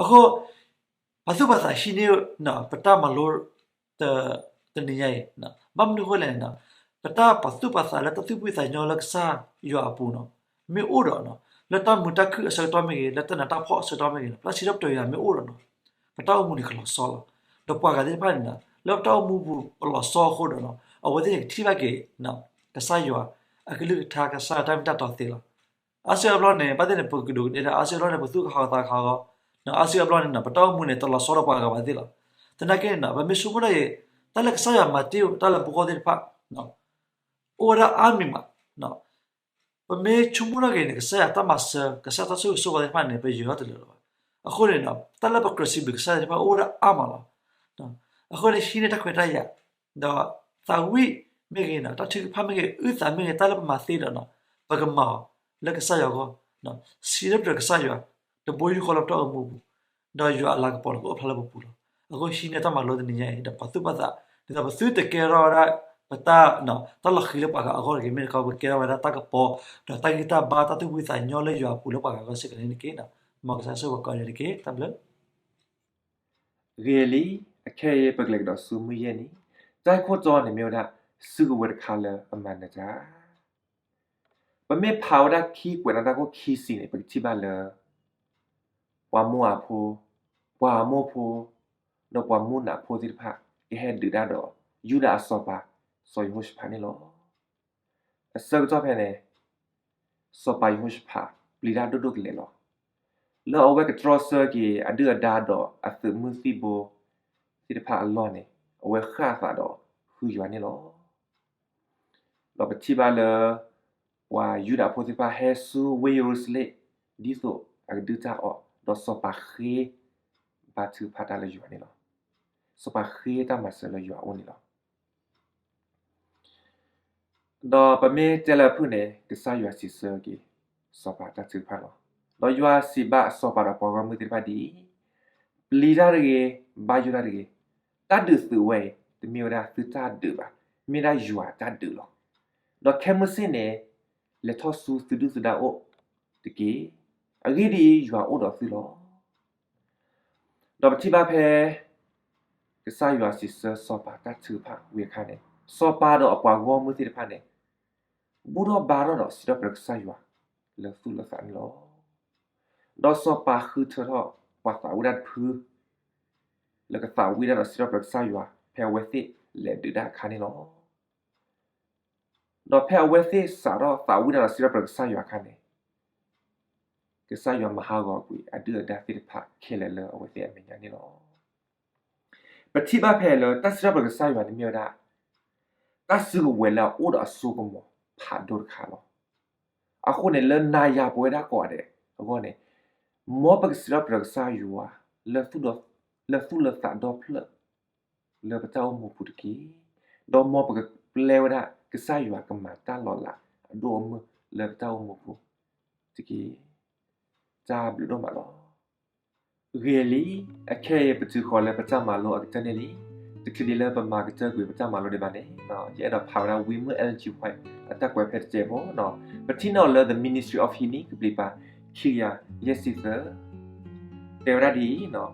အဃိ ပာ်သူၣ်ပာ်သးဟံးန့ၢ် ပတၢ်မၤလိ တနံၤညါအံၤ, ဘၣ်မနုၤအဃိလဲၣ်န့ၣ်, ပတၢ်ပာ်သူၣ်ပာ်သးလၢတၢ်သူၣ်ဖှံသးညီလၢကစၢ်ယွၤအပူၤနီၤ, မ့ၢ်အိၣ်ဒီးနီၤ, လၢတၢ်မုာ်တၢ်ခုၣ်အဆၢကတီၢ်မ့ၢ်ဂ့ၤ, လၢတၢ်နးတၢ်ဖှီၣ်အဆၢကတီၢ်မ့ၢ်ဂ့ၤနီၤ, ပတၢ်စံးထီၣ်ပတြၢၤယွၤမ့ၢ်အိၣ်ဒီးနီၤ, ပတၢ်အိၣ်မူန့ၣ်ကလီၤဆီလီၤ. ဒီးပှၤဂၤသ့ၣ်တဖၣ်န့ၣ်နီၤ, လၢပတၢ်အိၣ်မူပူၤပလီၤဆီအဃိဒီးနီၤ, အဝဲသ့ၣ်န့ၣ်ကထံၣ်ဘၣ်က့ၤ ကစၢ်ယွၤအကလုၢ်ကထါ ကစၢ်ယွၤတၢ်မ့ၢ်တၢ်တီသ့လီၤ. အါစုအါဘျီန့ၣ် ဘၣ်သ့ၣ်န့ၣ် ပကဒိးကဒဲဒၣ်, အါစုအါဘျီန့ၣ် ပသူၣ်ကဟးဂီၤသးကဟးဂီၤ, အါစုအါဘျီန့ၣ်နီၤ ပတၢ်အိၣ်မူန့ၣ် တလီၤဆီဒီးပှၤဂၤဘၣ်သ့ၣ်လီၤ. သနာ်က့န့ၣ်နီၤ ပမ့ၢ်ဆိကမိၣ်ဒၣ်အံၤ တၢ်လၢကစၢ်ယွၤမၤတ့ၢ်တၢ်လၢပဂီၢ်သ့ၣ်တဖၣ် အိၣ်ဝဲဒၣ်အါမံၤမး, ပမ့ၢ်ဆိကမိၣ်ထီၣ်က့ၤန့ၣ် ကစၢ်ယွၤတၢ်မၤစၢၤ ကစၢ်ယွၤတၢ်ဆိၣ်ဂ့ၤဆိၣ်ဝါသ့ၣ်တဖၣ်န့ၣ် ပယၢၤထီၣ်တလၢာ်လၢၤဘၣ်. အဃိန့ၣ်နီၤ တၢ်လၢပကြၢးစံးဘျုးကစၢ်ယွၤသ့ၣ်တဖၣ်အိၣ်ဝဲဒၣ်အါမးလီၤ. အဃိန့ၣ် ဟံးန့ၢ်တၢ်ခွဲးတၢ်ယာ် ဒီးသးဝံၣ်မ့ၢ်ဂ့ၤနီၤ, တၢ်ထုကဖၣ်မ့ၢ်ဂ့ၤ, အုၣ်သးမ့ၢ်ဂ့ၤ, တၢ်လၢပမၤသ့ဒီးနီၤ ပကမၤအီၤလၢကစၢ်ယွၤအဂီၢ်, စံးထီၣ်ပတြၢၤကစၢ်ယွၤ တဘိယူၢ်ဃီလၢပတၢ်အိၣ်မူအပူၤ, ဒီးယွၤအလၤကပီၤန့ၣ် ကအိၣ်ဖျါလၢပပူၤလီၤ. အဃိဟံးန့ၢ်တၢ်မၤလိတနံၤညါအံၤ ဒီးပာ်သူၣ်ပာ်သး ဒ်သိးပသုတကဲထီၣ်ဝဲဒၣ် ပတၢ် တၢ်လီၤဃံၤလၢပှၤဂၤအဂီၢ်တဂ့ၤ, မ့ၢ်တခီ ပကဲထီၣ်ဝဲဒၣ်တၢ်ကပီၤ ဒီးတၢ်ဂံၢ်တၢ်ဘါ တၢ်သူၣ်ဖှံသးညီလၢယွၤအပူၤလၢပှၤဂၤအဂီၢ်စ့ၢ်ကီးန့ၣ်တက့ၢ်. မ်ကစၢ်ယွၤဆိၣ်ဂ့ၤကီးန့ၣ်တက့ၢ်. တၢ်ဘျုး ဂ့ၤလံ, အခဲအံၤပကလဲၤကဒီးဆူမုၢ်ယဲၢ်နံၤ, တၢ်ခိၣ်တီန့ၣ်မ့ၢ်ဝဲဒၣ် စုကဝဲၤတခါလၢအမၤနၢၤတၢ်. ပမ့ၢ်ဖးဝဲဒၣ်ခံကွဲးနီၣ်တၢ်ခိၣ်ခံဆံန့ၣ် ပကထံၣ်ဘၣ်လၢ ပှၤမိၢ်အဖိ, ပှၤမိၢ်ဖိ, ဒီးပှၤမူနးဖိသ့ၣ်တဖၣ် ကဟဲဒုးတၢ်ဒီး ယူဒၤအစီၤပၤ စီၤယဟိၤၡဖးန့ၣ်လီၤ. အဆၢကတီၢ်ဖဲန့ၣ် စီၤပၤယဟိၤၡဖး ပျံၤတၢ်ဒိၣ်ဒိၣ်ကလဲာ်လီၤ. လၢအဝဲကတြီဆၢက့ၤ အဒုၣ်အဒါဒီးအသုးမုၢ်သံၣ်ဘိသ့ၣ်တဖၣ်အလီၢ်န့ၣ် အဝဲဃၣ်အသးဒီးဃုယွၤန့ၣ်လီၤ. ဒီးပထံၣ်ဘၣ်လၢ ပှၤယူဒၤဖိသ့ၣ်တဖၣ်ဟဲဆူဝ့ၢ်ယရူၤၡလ့ၣ် ဒ်သိးအကဒုးတၢ်အီၤ, ဒီးစီၤပၤဃ့ဘါထုကဖၣ်တၢ်လၢယွၤန့ၣ်လီၤ. စီၤပၤဃ့တၢ်မၤစၢၤလၢယွၤအအိၣ်န့ၣ်လီၤ. ဒီးပမ့ၢ်တဲလၢအဖုၣ်န့ၣ် ကစၢ်ယွၤစံးဆၢက့ၤ စီၤပၤတၢ်ထုကဖၣ်လီၤ. ဒီးယွၤစံးဘၣ်စီၤပၤဒီးပှၤဂီၢ်မုၢ်သ့ၣ်တဖၣ်ဒ်အံၤ, ပျံၤတၢ်တဂ့ၤ, ဘါယွၤတၢ်တဂ့ၤ, တၢ်ဒုးသုးဝဲအံၤ တမ့ၢ်ဝဲဒၣ်သုတၢ်ဒုးဘၣ်, မ့ၢ်ဒၣ်ယွၤတၢ်ဒုးလီၤ. ဒီးခဲမုၢ်ဆ့ၣ်န့ၣ် လဲၤထီၣ်ဆူသုဒုၣ်သုဒါအိၣ်တက့ၢ်. အဂ့ၢ်ဒ်အံၤ, ယွၤအိၣ်ဒီးသုလီၤ. ဒီးပထံၣ်ဘၣ်ဖဲ ကစၢ်ယွၤစံးဆၢစီၤပၤတၢ်ထုကဖၣ်ဝံၤအခါန့ၣ်, စီၤပၤဒီးအပှၤဂီၢ်မုၢ်သ့ၣ်တဖၣ်န့ၣ် ဘူၣ်ထီၣ်ဘါထီၣ်ဒီးစံးထီၣ်ပတြၢၤကစၢ်ယွၤလၢသူၣ်လၢသးန့ၣ်လီၤ. ဒီးစီၤပၤဃုထၢထီၣ်ပှၤသးဝံၣ်တၢ်တဖု လၢကသးဝံၣ်တၢ်ဒီးစံးထီၣ်ပတြၢၤကစၢ်ယွၤ ဖဲအဝဲသ့ၣ်လဲၤဒုးတၢ်အခါန့ၣ်လီၤ. ဒီးဖဲအဝဲသ့ၣ်စးထီၣ်သးဝံၣ်တၢ်ဒီးစံးထီၣ်ပတြၢၤကစၢ်ယွၤအခါန့ၣ်, ကစၢ်ယွၤမၤဟးဂီၤကွံာ်အဒုၣ်အဒါသ့ၣ်တဖၣ်ခဲလၢာ်လၢအဝဲသ့ၣ်အမဲာ်ညါန့ၣ်လီၤ. ပထံၣ်ဘၣ်ဖဲလၢတၢ်စံးထီၣ်ပတြၢၤကစၢ်ယွၤန့ၣ်မ့ၢ်ဝဲဒၣ် တၢ်စုကဝဲၤလၢအအိၣ်ဒီးအစိကမီၤဖးဒိၣ်တခါလီၤ. အဃိန့ၣ် လၢနၤယၤပဝဲဒၣ်ကိးဂၤဒဲးအဂီၢ်န့ၣ်, မ်ပကစံးထီၣ်ပတြၢၤကစၢ်ယွၤ လၢသူၣ်ဒီး, လၢသူၣ်လၢသးဒီဖျၢၣ် လၢပတၢ်အိၣ်မူပူၤတက့ၢ်. ဒီးမ်ပကပျဲဝဲဒၣ်ကစၢ်ယွၤကမၤတၢ်လီၤလးအဒိၣ်အမုၢ်လၢပတၢ်အိၣ်မူပူၤတက့ၢ်. တၢ်ဘျုးဒိၣ်မးလီၤ. ဂ့ၤလံ, အခဲအံၤပတုၤဃီၤလၢပတၢ်မၤလိအကတၢၢ်န့ၣ်လံ. တချုးဒံးလၢပမၤကတၢၢ်ကွံာ်ပတၢ်မၤလိဒံးဘၣ်န့ၣ်, ယအဲၣ်ဒိးဖးဝဲဒၣ်ဝံမုၢ် Ellen G. White အတၢ်ကွဲးဖဲတစဲးဖိ, ပထံၣ်န့ၢ်အီၤလၢ The Ministry of Healing ကဘျံးပၤ ခံကယၤယဲၢ်ဆံသၢ တဲဝဲဒၣ်ဒ်အံၤ,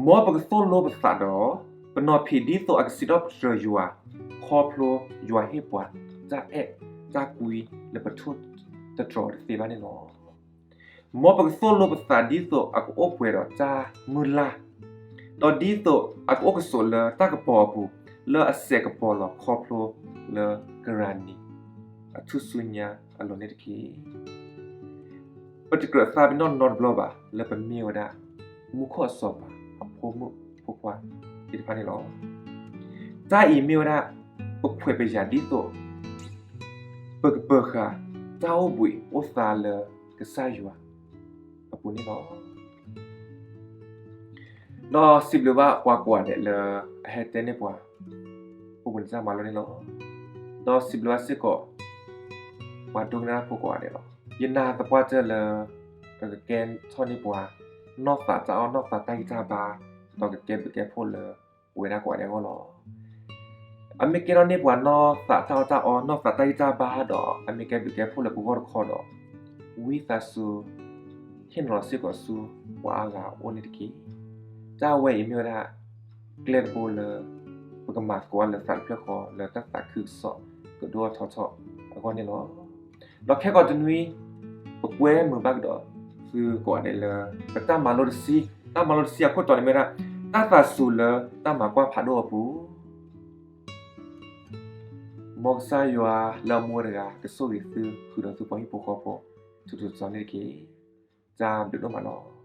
မ်ပကသိၣ်လိပသးဒီး ပနီၤဖံးဒ်သိးအကစံးထီၣ်ပတြၢၤယွၤ ခီဖျိယွၤဟ့ၣ်ပှၤတၢ်အဲၣ်တၢ်ကွံလၢပထိၣ် တတြီတသ့ဘၣ်န့ၣ်လီၤ. မ်ပကသိၣ်လိပသးဒ်သိးအကအိၣ်ပှဲၤဒီးတၢ်မုၢ်လၢ်, ဒီးဒ်သိးအကအိၣ်ကဆိးလၢတၢ်ကပီၤအပူၤ, လၢအစဲးကပီၤလီၤခီဖျိလၢကရၢနံၤအထူၣ်စုညါအလိၤန့ၣ်တက့ၢ်. ပတကြၢးသးပ့ၤနီၣ်နီတဘျီဘၣ် လၢပမ့ၢ်ဝဲဒၣ် မူခိၣ်အစီၤပၤ အဖိမုၣ်ဖိခွါသ့ၣ်တဖၣ်န့ၣ်လီၤ. တၢ်အံၤမ့ၢ်ဝဲဒၣ် ပခွဲးပယာ်ဒ်သိး ပကပၢၤဃာ်တၢ်အိၣ်ဘှံးအိၣ်သါလၢကစၢ်ယွၤအပူၤန့ၣ်လီၤ. ဒီးစံးဘျုးဘၣ်ပှၤကိးဂၤဒဲးလၢအဟဲတဲန့ၢ်ပှၤ အိၣ်ဘှံးနံၤတၢ်မၤလိန့ၣ်လီၤ. ဒီးစံးဘျုးဘၣ်စ့ၢ်ကီး ပှၤဒိကနၣ်တၢ်ဖိကိးဂၤဒဲးလီၤ. ယနာ်သပှၢ်တၢၢ်လၢ ကကကဲထီၣ်န့ၢ်ပှၤ နီၢ်သးတၢ်အီၣ်နီၢ်သးတၢ်ဂံၢ်တၢ်ဘါ ဒီးကကဲဘျုးကဲဖှိၣ်လၢ ပဝဲဒၣ်ကိးဂၤဒဲးအဂီၢ်လီၤ. အမ့ၢ်ကဲထီၣ်န့ၢ်ပှၤနီၢ်သးတၢ်အီၣ်တၢ်အီ နီၢ်သးတၢ်ဂံၢ်တၢ်ဘါဒီး အမ့ၢ်ကဲဘျုးကဲဖှိၣ်လၢပဂီၢ်တခီဒီး ဝံသးစူၤ ဟ့ၣ်နီၤလီၤစ့ၢ်ကီးဆူပှၤအါဂၤအအိၣ်န့ၣ်တက့ၢ်. တၢ်ဝဲအံၤမ့ၢ်ဝဲဒၣ် ကျဲတဘိလၢ ပကမၤသကိးလၢသးတဖျၢၣ်ဃီ လၢတၢ်သးခုကစီၣ်ကဒိၣ်ထီၣ်ထီထီၣ်အဂီၢ်န့ၣ်လီၤ. ဒီးခဲကိာ်တနွံ ပကွဲမုာ်ဘၣ်ကဒီးသုကိးဂၤဒဲးလၢ ပတၢ်မၤလိတဆံ, တၢ်မၤလိတဆံအခိၣ်တီန့ၣ်မ့ၢ်ဝဲဒၣ် တၢ်သးစူၤလၢတၢ်မၤကွၢ်ဖးဒိၣ်အပူၤ မ်ကစၢ်ယွၤလၢအမူဝဲတဂၤ ကဆိၣ်ဂ့ၤသု ဃုာ်ဒီးသုပှၤဟံၣ်ဖိဃီဖိ ထူးထူးတီၤတီၤန့ၣ်တက့ၢ်. တၢ်ဘျုးဒိၣ်မးလီၤ.